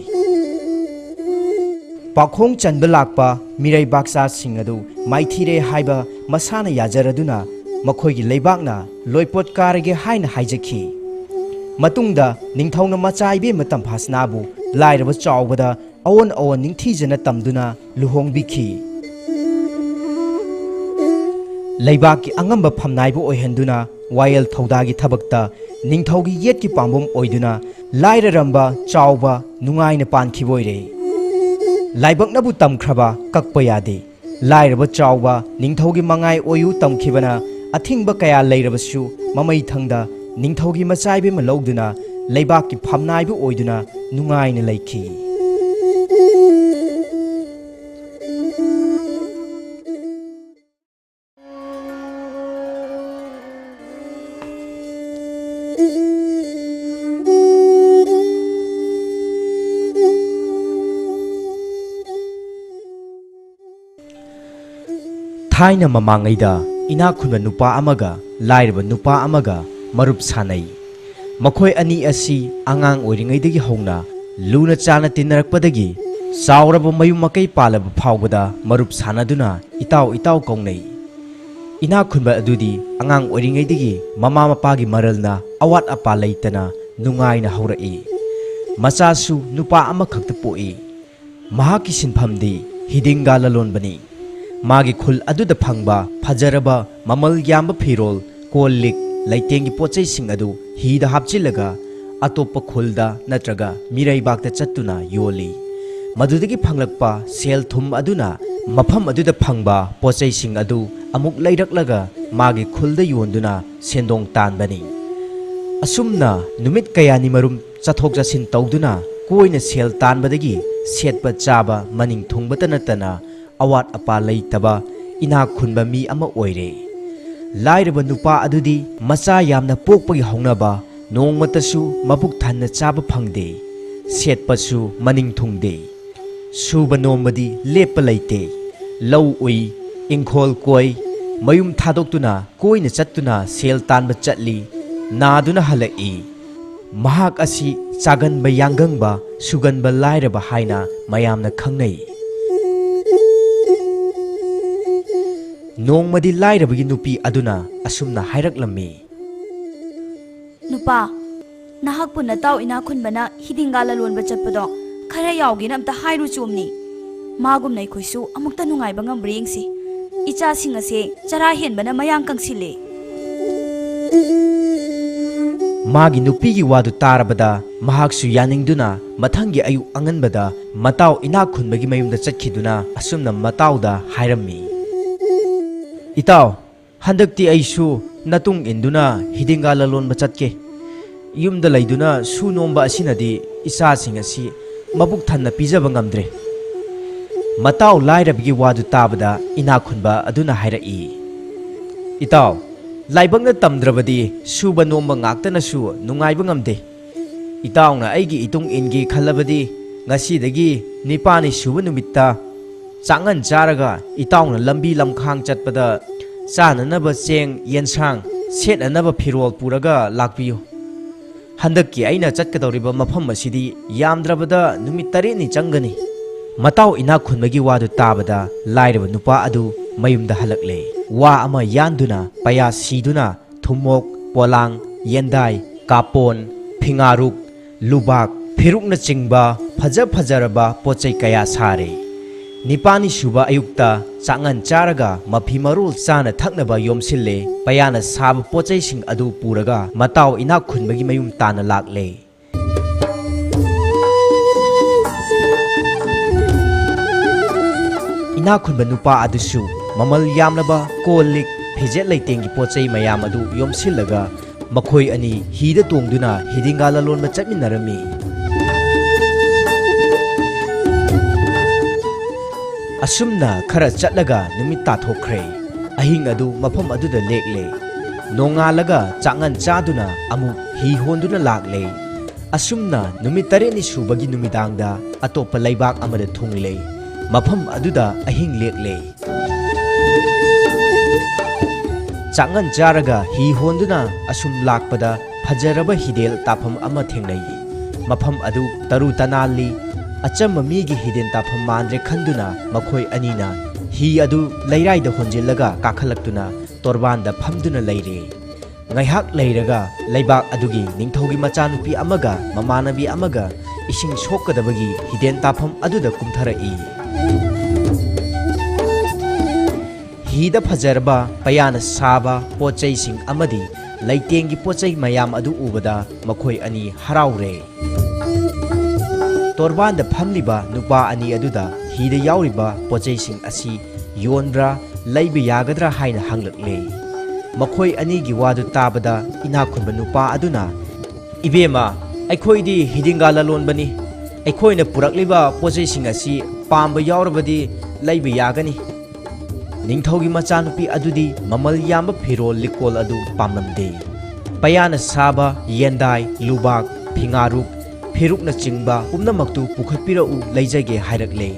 ꯄꯥꯈꯣꯡ ꯆꯟꯕ ꯂꯥꯛꯄ ꯃꯤꯔꯩꯕꯥꯛꯆꯥꯁꯤꯡ ꯑꯗꯨ ꯃꯥꯏꯊꯤꯔꯦ ꯍꯥꯏꯕ ꯃꯁꯥꯅ ꯌꯥꯖꯔꯗꯨꯅ ꯃꯈꯣꯏꯒꯤ ꯂꯩꯕꯥꯛꯅ ꯂꯣꯏꯄꯣꯠ ꯀꯥꯔꯒꯦ ꯍꯥꯏꯅ ꯍꯥꯏꯖꯈꯤ꯫ ꯃꯇꯨꯡꯗ ꯅꯤꯡꯊꯧꯅ ꯃꯆꯥ ꯏꯕꯦꯝꯃ ꯇꯝꯐꯥꯁꯅꯥꯕꯨ ꯂꯥꯏꯔꯕ ꯆꯥꯎꯕꯗ ꯑꯑꯣꯟ ꯑꯑꯣꯟ ꯅꯤꯡꯊꯤꯖꯅ ꯇꯝꯗꯨꯅ ꯂꯨꯍꯣꯡꯕꯤꯈꯤ꯫ ꯂꯩꯕꯥꯛꯀꯤ ꯑꯉꯝꯕ ꯐꯝꯅꯥꯏꯕ ꯑꯣꯏꯍꯟꯗꯨꯅ ꯋꯥꯌꯦꯜ ꯊꯧꯗꯥꯒꯤ ꯊꯕꯛꯇ ꯅꯤꯡꯊꯧꯒꯤ ꯌꯦꯠꯀꯤ ꯄꯥꯝꯕꯣꯝ ꯑꯣꯏꯗꯨꯅ ꯂꯥꯏꯔꯔꯝꯕ ꯆꯥꯎꯕ ꯅꯨꯡꯉꯥꯏꯅ ꯄꯥꯟꯈꯤꯕ ꯑꯣꯏꯔꯦ꯫ ꯂꯥꯏꯕꯛꯅꯕꯨ ꯇꯝꯈ꯭ꯔꯕ ꯀꯛꯄ ꯌꯥꯗꯦ꯫ ꯂꯥꯏꯔꯕ ꯆꯥꯎꯕ ꯅꯤꯡꯊꯧꯒꯤ ꯃꯉꯥꯏ ꯑꯣꯏꯌꯨ ꯇꯝꯈꯤꯕꯅ ꯑꯊꯤꯡꯕ ꯀꯌꯥ ꯂꯩꯔꯕꯁꯨ ꯃꯃꯩ ꯊꯪꯗ ꯅꯤꯡꯊꯧꯒꯤ ꯃꯆꯥꯏꯕꯦꯝꯃ ꯂꯧꯗꯨꯅ ꯂꯩꯕꯥꯛꯀꯤ ꯐꯝꯅꯥꯏꯕ ꯑꯣꯏꯗꯨꯅ ꯅꯨꯡꯉꯥꯏꯅ ꯂꯩꯈꯤ꯫ ꯊꯥꯏꯅ ꯃꯃꯥꯡꯉꯩꯗ ꯏꯅꯥꯛ ꯈꯨꯟꯕ ꯅꯨꯄꯥ ꯑꯃꯒ ꯂꯥꯏꯔꯕ ꯅꯨꯄꯥ ꯑꯃꯒ ꯃꯔꯨꯞ ꯁꯥꯟꯅꯩ꯫ ꯃꯈꯣꯏ ꯑꯅꯤ ꯑꯁꯤ ꯑꯉꯥꯡ ꯑꯣꯏꯔꯤꯉꯩꯗꯒꯤ ꯍꯧꯅ ꯂꯨꯅ ꯆꯥꯟꯅ ꯇꯤꯟꯅꯔꯛꯄꯗꯒꯤ ꯆꯥꯎꯔꯕ ꯃꯌꯨꯝ ꯃꯀꯩ ꯄꯥꯜꯂꯕ ꯐꯥꯎꯕꯗ ꯃꯔꯨꯞ ꯁꯥꯟꯅꯗꯨꯅ ꯏꯇꯥꯎ ꯏꯇꯥꯎ ꯀꯧꯅꯩ꯫ ꯏꯅꯥꯛ ꯈꯨꯟꯕ ꯑꯗꯨꯗꯤ ꯑꯉꯥꯡ ꯑꯣꯏꯔꯤꯉꯩꯗꯒꯤ ꯃꯃꯥ ꯃꯄꯥꯒꯤ ꯃꯔꯜꯅ ꯑꯋꯥꯠ ꯑꯄꯥ ꯂꯩꯇꯅ ꯅꯨꯡꯉꯥꯏꯅ ꯍꯧꯔꯛꯏ꯫ ꯃꯆꯥꯁꯨ ꯅꯨꯄꯥ ꯑꯃꯈꯛꯇ ꯄꯣꯛꯏ꯫ ꯃꯍꯥꯛꯀꯤ ꯁꯤꯟꯐꯝꯗꯤ ꯍꯤꯗꯤꯡꯒꯥ ꯂꯂꯣꯟꯕꯅꯤ꯫ ꯃꯥꯒꯤ ꯈꯨꯜ ꯑꯗꯨꯗ ꯐꯪꯕ ꯐꯖꯔꯕ ꯃꯃꯜ ꯌꯥꯝꯕ ꯐꯤꯔꯣꯜ, ꯀꯣꯜ ꯂꯤꯛ, ꯂꯩꯇꯦꯡꯒꯤ ꯄꯣꯠꯆꯩꯁꯤꯡ ꯑꯗꯨ ꯍꯤꯗ ꯍꯥꯞꯆꯤꯜꯂꯒ ꯑꯇꯣꯞꯄ ꯈꯨꯜꯗ ꯅꯠꯇ꯭ꯔꯒ ꯃꯤꯔꯩꯕꯥꯛꯇ ꯆꯠꯇꯨꯅ ꯌꯣꯜꯂꯤ꯫ ꯃꯗꯨꯗꯒꯤ ꯐꯪꯂꯛꯄ ꯁꯦꯜ ꯊꯨꯝ ꯑꯗꯨꯅ ꯃꯐꯝ ꯑꯗꯨꯗ ꯐꯪꯕ ꯄꯣꯠꯆꯩꯁꯤꯡ ꯑꯗꯨ ꯑꯃꯨꯛ ꯂꯩꯔꯛꯂꯒ ꯃꯥꯒꯤ ꯈꯨꯜꯗ ꯌꯣꯟꯗꯨꯅ ꯁꯦꯟꯗꯣꯡ ꯇꯥꯟꯕꯅꯤ꯫ ꯑꯁꯨꯝꯅ ꯅꯨꯃꯤꯠ ꯀꯌꯥꯅꯤ ꯃꯔꯨꯝ ꯆꯠꯊꯣꯛ ꯆꯠꯁꯤꯟ ꯇꯧꯗꯨꯅ ꯀꯣꯏꯅ ꯁꯦꯜ ꯇꯥꯟꯕꯗꯒꯤ ꯁꯦꯠꯄ ꯆꯥꯕ ꯃꯅꯤꯡ ꯊꯨꯡꯕꯇ ꯅꯠꯇꯅ ꯑꯋꯥꯠ ꯑꯄꯥ ꯂꯩꯇꯕ ꯏꯅꯥꯛ ꯈꯨꯟꯕ ꯃꯤ ꯑꯃ ꯑꯣꯏꯔꯦ꯫ ꯂꯥꯏꯔꯕ ꯅꯨꯄꯥ ꯑꯗꯨꯗꯤ ꯃꯆꯥ ꯌꯥꯝꯅ ꯄꯣꯛꯄꯒꯤ ꯍꯧꯅꯕ ꯅꯣꯡꯃꯇꯁꯨ ꯃꯄꯨꯛ ꯊꯟꯅ ꯆꯥꯕ ꯐꯪꯗꯦ, ꯁꯦꯠꯄꯁꯨ ꯃꯅꯤꯡ ꯊꯨꯡꯗꯦ꯫ ꯁꯨꯕ ꯅꯣꯝꯕꯗꯤ ꯂꯦꯞꯄ ꯂꯩꯇꯦ꯫ ꯂꯧ ꯎꯏ, ꯏꯪꯈꯣꯜ ꯀꯣꯏ, ꯃꯌꯨꯝ ꯊꯥꯗꯣꯛꯇꯨꯅ ꯀꯣꯏꯅ ꯆꯠꯇꯨꯅ ꯁꯦꯜ ꯇꯥꯟꯕ ꯆꯠꯂꯤ, ꯅꯥꯗꯨꯅ ꯍꯜꯂꯛꯏ꯫ ꯃꯍꯥꯛ ꯑꯁꯤ ꯆꯥꯒꯟꯕ ꯌꯥꯡꯒꯪꯕ, ꯁꯨꯒꯟꯕ ꯂꯥꯏꯔꯕ ꯍꯥꯏꯅ ꯃꯌꯥꯝꯅ ꯈꯪꯅꯩ꯫ ꯅꯣꯡꯃꯗꯤ ꯂꯥꯏꯔꯕꯒꯤ ꯅꯨꯄꯤ ꯑꯗꯨꯅ ꯑꯁꯨꯝꯅ ꯍꯥꯏꯔꯛꯂꯝꯃꯤ꯫ ꯅꯨꯄꯥ, ꯅꯍꯥꯛꯄꯨ ꯅꯇꯥꯎ ꯏꯅꯥꯛ ꯈꯨꯟꯕꯅ ꯍꯤꯗꯤꯡꯒꯥ ꯂꯂꯣꯟꯕ ꯆꯠꯄꯗꯣ ꯈꯔ ꯌꯥꯎꯒꯦꯅ ꯑꯝꯇ ꯍꯥꯏꯔꯨ ꯆꯣꯝꯅꯤ꯫ ꯃꯥꯒꯨꯝꯅ ꯑꯩꯈꯣꯏꯁꯨ ꯑꯃꯨꯛꯇ ꯅꯨꯡꯉꯥꯏꯕ ꯉꯝꯕ꯭ꯔꯥ ꯌꯦꯡꯁꯤ꯫ ꯏꯆꯥꯁꯤꯡ ꯑꯁꯦ ꯆꯔꯥ ꯍꯦꯟꯕꯅ ꯃꯌꯥꯡ ꯀꯪꯁꯤꯜꯂꯦ꯫ ꯃꯥꯒꯤ ꯅꯨꯄꯤꯒꯤ ꯋꯥꯗꯨ ꯇꯥꯔꯕꯗ ꯃꯍꯥꯛꯁꯨ ꯌꯥꯅꯤꯡꯗꯨꯅ ꯃꯊꯪꯒꯤ ꯑꯌꯨꯛ ꯑꯉꯟꯕꯗ ꯃꯇꯥꯎ ꯏꯅꯥꯛ ꯈꯨꯟꯕꯒꯤ ꯃꯌꯨꯝꯗ ꯆꯠꯈꯤꯗꯨꯅ ꯑꯁꯨꯝꯅ ꯃꯇꯥꯎꯗ ꯍꯥꯏꯔꯝꯃꯤ꯫ ꯏꯇꯥꯎ, ꯍꯟꯗꯛꯇꯤ ꯑꯩꯁꯨ ꯅꯇꯨꯡ ꯏꯟꯗꯨꯅ ꯍꯤꯗꯤꯡꯒꯥ ꯂꯂꯣꯟꯕ ꯆꯠꯀꯦ꯫ ꯌꯨꯝꯗ ꯂꯩꯗꯨꯅ ꯁꯨ ꯅꯣꯝꯕ ꯑꯁꯤꯅꯗꯤ ꯏꯆꯥꯁꯤꯡ ꯑꯁꯤ ꯃꯕꯨꯛ ꯊꯟꯅ ꯄꯤꯖꯕ ꯉꯝꯗ꯭ꯔꯦ꯫ ꯃꯇꯥꯎ ꯂꯥꯏꯔꯕꯒꯤ ꯋꯥꯗꯨ ꯇꯥꯕꯗ ꯏꯅꯥꯛ ꯈꯨꯟꯕ ꯑꯗꯨꯅ ꯍꯥꯏꯔꯛꯏ, ꯏꯇꯥꯎ, ꯂꯥꯏꯕꯛꯅ ꯇꯝꯗ꯭ꯔꯕꯗꯤ ꯁꯨꯕ ꯅꯣꯝꯕ ꯉꯥꯛꯇꯅꯁꯨ ꯅꯨꯡꯉꯥꯏꯕ ꯉꯝꯗꯦ꯫ ꯏꯇꯥꯎꯅ ꯑꯩꯒꯤ ꯏꯇꯨꯡ ꯏꯟꯒꯦ ꯈꯜꯂꯕꯗꯤ ꯉꯁꯤꯗꯒꯤ ꯅꯤꯄꯥꯅꯤ ꯁꯨꯕ ꯅꯨꯃꯤꯠꯇ ꯆꯥꯛꯉꯟ ꯆꯥꯔꯒ ꯏꯇꯥꯎꯅ ꯂꯝꯕꯤ ꯂꯝꯈꯥꯡ ꯆꯠꯄꯗ ꯆꯥꯅꯅꯕ ꯆꯦꯡ, ꯌꯦꯟꯁꯥꯡ, ꯁꯦꯠꯅꯅꯕ ꯐꯤꯔꯣꯜ ꯄꯨꯔꯒ ꯂꯥꯛꯄꯤꯌꯨ꯫ ꯍꯟꯗꯛꯀꯤ ꯑꯩꯅ ꯆꯠꯀꯗꯧꯔꯤꯕ ꯃꯐꯝ ꯑꯁꯤꯗꯤ ꯌꯥꯝꯗ꯭ꯔꯕꯗ ꯅꯨꯃꯤꯠ ꯇꯔꯦꯠꯅꯤ ꯆꯪꯒꯅꯤ꯫ ꯃꯇꯥꯎ ꯏꯅꯥꯛ ꯈꯨꯟꯕꯒꯤ ꯋꯥꯗꯨ ꯇꯥꯕꯗ ꯂꯥꯏꯔꯕ ꯅꯨꯄꯥ ꯑꯗꯨ ꯃꯌꯨꯝꯗ ꯍꯜꯂꯛꯂꯦ꯫ ꯋꯥ ꯑꯃ ꯌꯥꯟꯗꯨꯅ ꯄꯌꯥ ꯁꯤꯗꯨꯅ ꯊꯨꯝꯃꯣꯛ, ꯄꯣꯂꯥꯡ, ꯌꯦꯟꯗꯥꯏ, ꯀꯥꯄꯣꯟ, ꯐꯤꯉꯥꯔꯨꯛ, ꯂꯨꯕꯥꯛ, ꯐꯤꯔꯨꯛꯅꯆꯤꯡꯕ ꯐꯖ ꯐꯖꯔꯕ ꯄꯣꯠ ꯆꯩ ꯀꯌꯥ ꯁꯥꯔꯦ꯫ ꯅꯤꯄꯥꯅꯤ ꯁꯨꯕ ꯑꯌꯨꯛꯇ ꯆꯥꯛꯉꯟ ꯆꯥꯔꯒ ꯃꯐꯤ ꯃꯔꯣꯜ ꯆꯥꯅ ꯊꯛꯅꯕ ꯌꯣꯝꯁꯤꯜꯂꯦ꯫ ꯄꯌꯥꯅ ꯁꯥꯕ ꯄꯣꯠ ꯆꯩꯁꯤꯡ ꯑꯗꯨ ꯄꯨꯔꯒ ꯃꯇꯥꯎ ꯏꯅꯥꯛ ꯈꯨꯟꯕꯒꯤ ꯃꯌꯨꯝ ꯇꯥꯟꯅ ꯂꯥꯛꯂꯦ꯫ ꯏꯅꯥꯛ ꯈꯨꯟꯕ ꯅꯨꯄꯥ ꯑꯗꯨꯁꯨ ꯃꯃꯜ ꯌꯥꯝꯂꯕ ꯀꯣꯜ ꯂꯤꯛ, ꯐꯤꯖꯦꯠ ꯂꯩꯇꯦꯡꯒꯤ ꯄꯣꯠ ꯆꯩ ꯃꯌꯥꯝ ꯑꯗꯨ ꯌꯣꯝꯁꯤꯜꯂꯒ ꯃꯈꯣꯏ ꯑꯅꯤ ꯍꯤꯗ ꯇꯣꯡꯗꯨꯅ ꯍꯤꯗꯤꯡꯒꯥ ꯂꯂꯣꯟꯕ ꯆꯠꯃꯤꯟꯅꯔꯝꯃꯤ꯫ ꯑꯁꯨꯝꯅ ꯈꯔ ꯆꯠꯂꯒ ꯅꯨꯃꯤꯠ ꯇꯥꯊꯣꯛꯈ꯭ꯔꯦ꯫ ꯑꯍꯤꯡ ꯑꯗꯨ ꯃꯐꯝ ꯑꯗꯨꯗ ꯂꯦꯛꯂꯦ꯫ ꯅꯣꯡꯉꯥꯜꯂꯒ ꯆꯥꯛꯉꯟ ꯆꯥꯗꯨꯅ ꯑꯃꯨꯛ ꯍꯤ ꯍꯣꯟꯗꯨꯅ ꯂꯥꯛꯂꯦ꯫ ꯑꯁꯨꯝꯅ ꯅꯨꯃꯤꯠ ꯇꯔꯦꯠꯅꯤ ꯁꯨꯕꯒꯤ ꯅꯨꯃꯤꯗꯥꯡꯗ ꯑꯇꯣꯞꯄ ꯂꯩꯕꯥꯛ ꯑꯃꯗ ꯊꯨꯡꯂꯦ꯫ ꯃꯐꯝ ꯑꯗꯨꯗ ꯑꯍꯤꯡ ꯂꯦꯛꯂꯦ꯫ ꯆꯥꯛꯉꯟ ꯆꯥꯔꯒ ꯍꯤ ꯍꯣꯟꯗꯨꯅ ꯑꯁꯨꯝ ꯂꯥꯛꯄꯗ ꯐꯖꯔꯕ ꯍꯤꯗꯦꯟ ꯇꯥꯐꯝ ꯑꯃ ꯊꯦꯡꯅꯩ꯫ ꯃꯐꯝ ꯑꯗꯨ ꯇꯔꯨ ꯇꯅꯥꯜꯂꯤ꯫ ꯑꯆꯝꯕ ꯃꯤꯒꯤ ꯍꯤꯗꯦꯟ ꯇꯥꯐꯝ ꯃꯥꯟꯗ꯭ꯔꯦ ꯈꯟꯗꯨꯅ ꯃꯈꯣꯏ ꯑꯅꯤꯅ ꯍꯤ ꯑꯗꯨ ꯂꯩꯔꯥꯏꯗ ꯍꯣꯟꯖꯤꯜꯂꯒ ꯀꯥꯈꯠꯂꯛꯇꯨꯅ ꯇꯣꯔꯕꯥꯟꯗ ꯐꯝꯗꯨꯅ ꯂꯩꯔꯦ꯫ ꯉꯥꯏꯍꯥꯛ ꯂꯩꯔꯒ ꯂꯩꯕꯥꯛ ꯑꯗꯨꯒꯤ ꯅꯤꯡꯊꯧꯒꯤ ꯃꯆꯥꯅꯨꯄꯤ ꯑꯃꯒ ꯃꯃꯥꯟꯅꯕꯤ ꯑꯃꯒ ꯏꯁꯤꯡ ꯁꯣꯛꯀꯗꯕꯒꯤ ꯍꯤꯗꯦꯟ ꯇꯥꯐꯝ ꯑꯗꯨꯗ ꯀꯨꯝꯊꯔꯛꯏ꯫ ꯍꯤꯗ ꯐꯖꯔꯕ ꯄꯩꯌꯥꯅ ꯁꯥꯕ ꯄꯣꯠ ꯆꯩꯁꯤꯡ ꯑꯃꯗꯤ ꯂꯩꯇꯦꯡꯒꯤ ꯄꯣꯠ ꯆꯩ ꯃꯌꯥꯝ ꯑꯗꯨ ꯎꯕꯗ ꯃꯈꯣꯏ ꯑꯅꯤ ꯍꯔꯥꯎꯔꯦ꯫ ꯇꯣꯔꯕꯥꯟꯗ ꯐꯝꯂꯤꯕ ꯅꯨꯄꯥ ꯑꯅꯤ ꯑꯗꯨꯗ ꯍꯤꯗ ꯌꯥꯎꯔꯤꯕ ꯄꯣꯠ ꯆꯩꯁꯤꯡ ꯑꯁꯤ ꯌꯣꯟꯕ꯭ꯔꯥ, ꯂꯩꯕ ꯌꯥꯒꯗ꯭ꯔꯥ ꯍꯥꯏꯅ ꯍꯪꯂꯛꯂꯦ꯫ ꯃꯈꯣꯏ ꯑꯅꯤꯒꯤ ꯋꯥꯗꯨ ꯇꯥꯕꯗ ꯏꯅꯥꯛ ꯈꯨꯟꯕ ꯅꯨꯄꯥ ꯑꯗꯨꯅ, "ꯏꯕꯦꯝꯃ, ꯑꯩꯈꯣꯏꯗꯤ ꯍꯤꯗꯤꯡꯒꯥ ꯂꯂꯣꯟꯕꯅꯤ꯫ ꯑꯩꯈꯣꯏꯅ ꯄꯨꯔꯛꯂꯤꯕ ꯄꯣꯠ ꯆꯩꯁꯤꯡ ꯑꯁꯤ ꯄꯥꯝꯕ ꯌꯥꯎꯔꯕꯗꯤ ꯂꯩꯕ ꯌꯥꯒꯅꯤ꯫" ꯅꯤꯡꯊꯧꯒꯤ ꯃꯆꯥꯅꯨꯄꯤ ꯑꯗꯨꯗꯤ ꯃꯃꯜ ꯌꯥꯝꯕ ꯐꯤꯔꯣꯜ ꯂꯤꯀꯣꯜ ꯑꯗꯨ ꯄꯥꯝꯂꯝꯗꯦ꯫ ꯄꯩꯌꯥꯅ ꯁꯥꯕ ꯌꯦꯟꯗꯥꯏ, ꯂꯨꯕꯥꯛ, ꯐꯤꯉꯥꯔꯨꯛ, ꯐꯤꯔꯨꯛꯅꯆꯤꯡꯕ ꯄꯨꯝꯅꯃꯛꯇꯨ ꯄꯨꯈꯠꯄꯤꯔꯛꯎ, ꯂꯩꯖꯒꯦ ꯍꯥꯏꯔꯛꯂꯦ꯫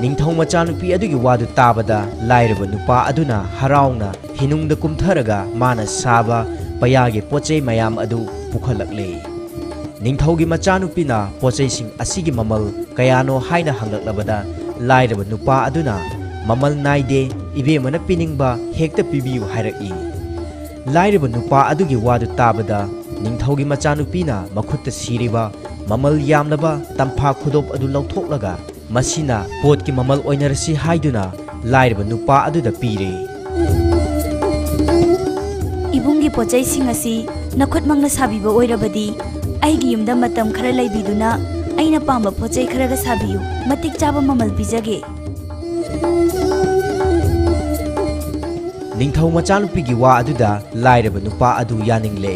ꯅꯤꯡꯊꯧ ꯃꯆꯥꯅꯨꯄꯤ ꯑꯗꯨꯒꯤ ꯋꯥꯗꯨ ꯇꯥꯕꯗ ꯂꯥꯏꯔꯕ ꯅꯨꯄꯥ ꯑꯗꯨꯅ ꯍꯔꯥꯎꯅ ꯍꯤꯅꯨꯡꯗ ꯀꯨꯝꯊꯔꯒ ꯃꯥꯅ ꯁꯥꯕ ꯄꯩꯌꯥꯒꯤ ꯄꯣꯠ ꯆꯩ ꯃꯌꯥꯝ ꯑꯗꯨ ꯄꯨꯈꯠꯂꯛꯂꯦ꯫ ꯅꯤꯡꯊꯧꯒꯤ ꯃꯆꯥꯅꯨꯄꯤꯅ ꯄꯣꯠ ꯆꯩꯁꯤꯡ ꯑꯁꯤꯒꯤ ꯃꯃꯜ ꯀꯌꯥꯅꯣ ꯍꯥꯏꯅ ꯍꯪꯂꯛꯂꯕꯗ, ꯂꯥꯏꯔꯕ ꯅꯨꯄꯥ ꯑꯗꯨꯅ, "ꯃꯃꯜ ꯅꯥꯏꯗꯦ, ꯏꯕꯦꯝꯃꯅ ꯄꯤꯅꯤꯡꯕ ꯍꯦꯛꯇ ꯄꯤꯕꯤꯌꯨ" ꯍꯥꯏꯔꯛꯏ꯫ ꯂꯥꯏꯔꯕ ꯅꯨꯄꯥ ꯑꯗꯨꯒꯤ ꯋꯥꯗꯨ ꯇꯥꯕꯗ, ꯅꯤꯡꯊꯧꯒꯤ ꯃꯆꯥꯅꯨꯄꯤꯅ ꯃꯈꯨꯠꯇ ꯁꯤꯔꯤꯕ ꯃꯃꯜ ꯌꯥꯝꯂꯕ ꯇꯝꯐꯥ ꯈꯨꯗꯣꯞ ꯑꯗꯨ ꯂꯧꯊꯣꯛꯂꯒ, ꯃꯁꯤꯅ ꯄꯣꯠꯀꯤ ꯃꯃꯜ ꯑꯣꯏꯅꯔꯁꯤ ꯍꯥꯏꯗꯨꯅ ꯂꯥꯏꯔꯕ ꯅꯨꯄꯥ ꯑꯗꯨꯗ ꯄꯤꯔꯦ꯫ "ꯏꯕꯨꯡꯒꯤ ꯄꯣꯠꯆꯩꯁꯤꯡ ꯑꯁꯤ ꯅꯈꯨꯠꯃꯛꯅ ꯁꯥꯕꯤꯕ ꯑꯣꯏꯔꯕꯗꯤ, ꯑꯩꯒꯤ ꯌꯨꯝꯗ ꯃꯇꯝ ꯈꯔ ꯂꯩꯕꯤꯗꯨꯅ ꯑꯩꯅ ꯄꯥꯝꯕ ꯄꯣꯠꯆꯩ ꯈꯔꯒ ꯁꯥꯕꯤꯌꯨ꯫ ꯃꯇꯤꯛ ꯆꯥꯕ ꯃꯃꯜ ꯄꯤꯖꯒꯦ꯫" ꯅꯤꯡꯊꯧ ꯃꯆꯥꯅꯨꯄꯤꯒꯤ ꯋꯥ ꯑꯗꯨꯗ ꯂꯥꯏꯔꯕ ꯅꯨꯄꯥ ꯑꯗꯨ ꯌꯥꯅꯤꯡꯂꯦ꯫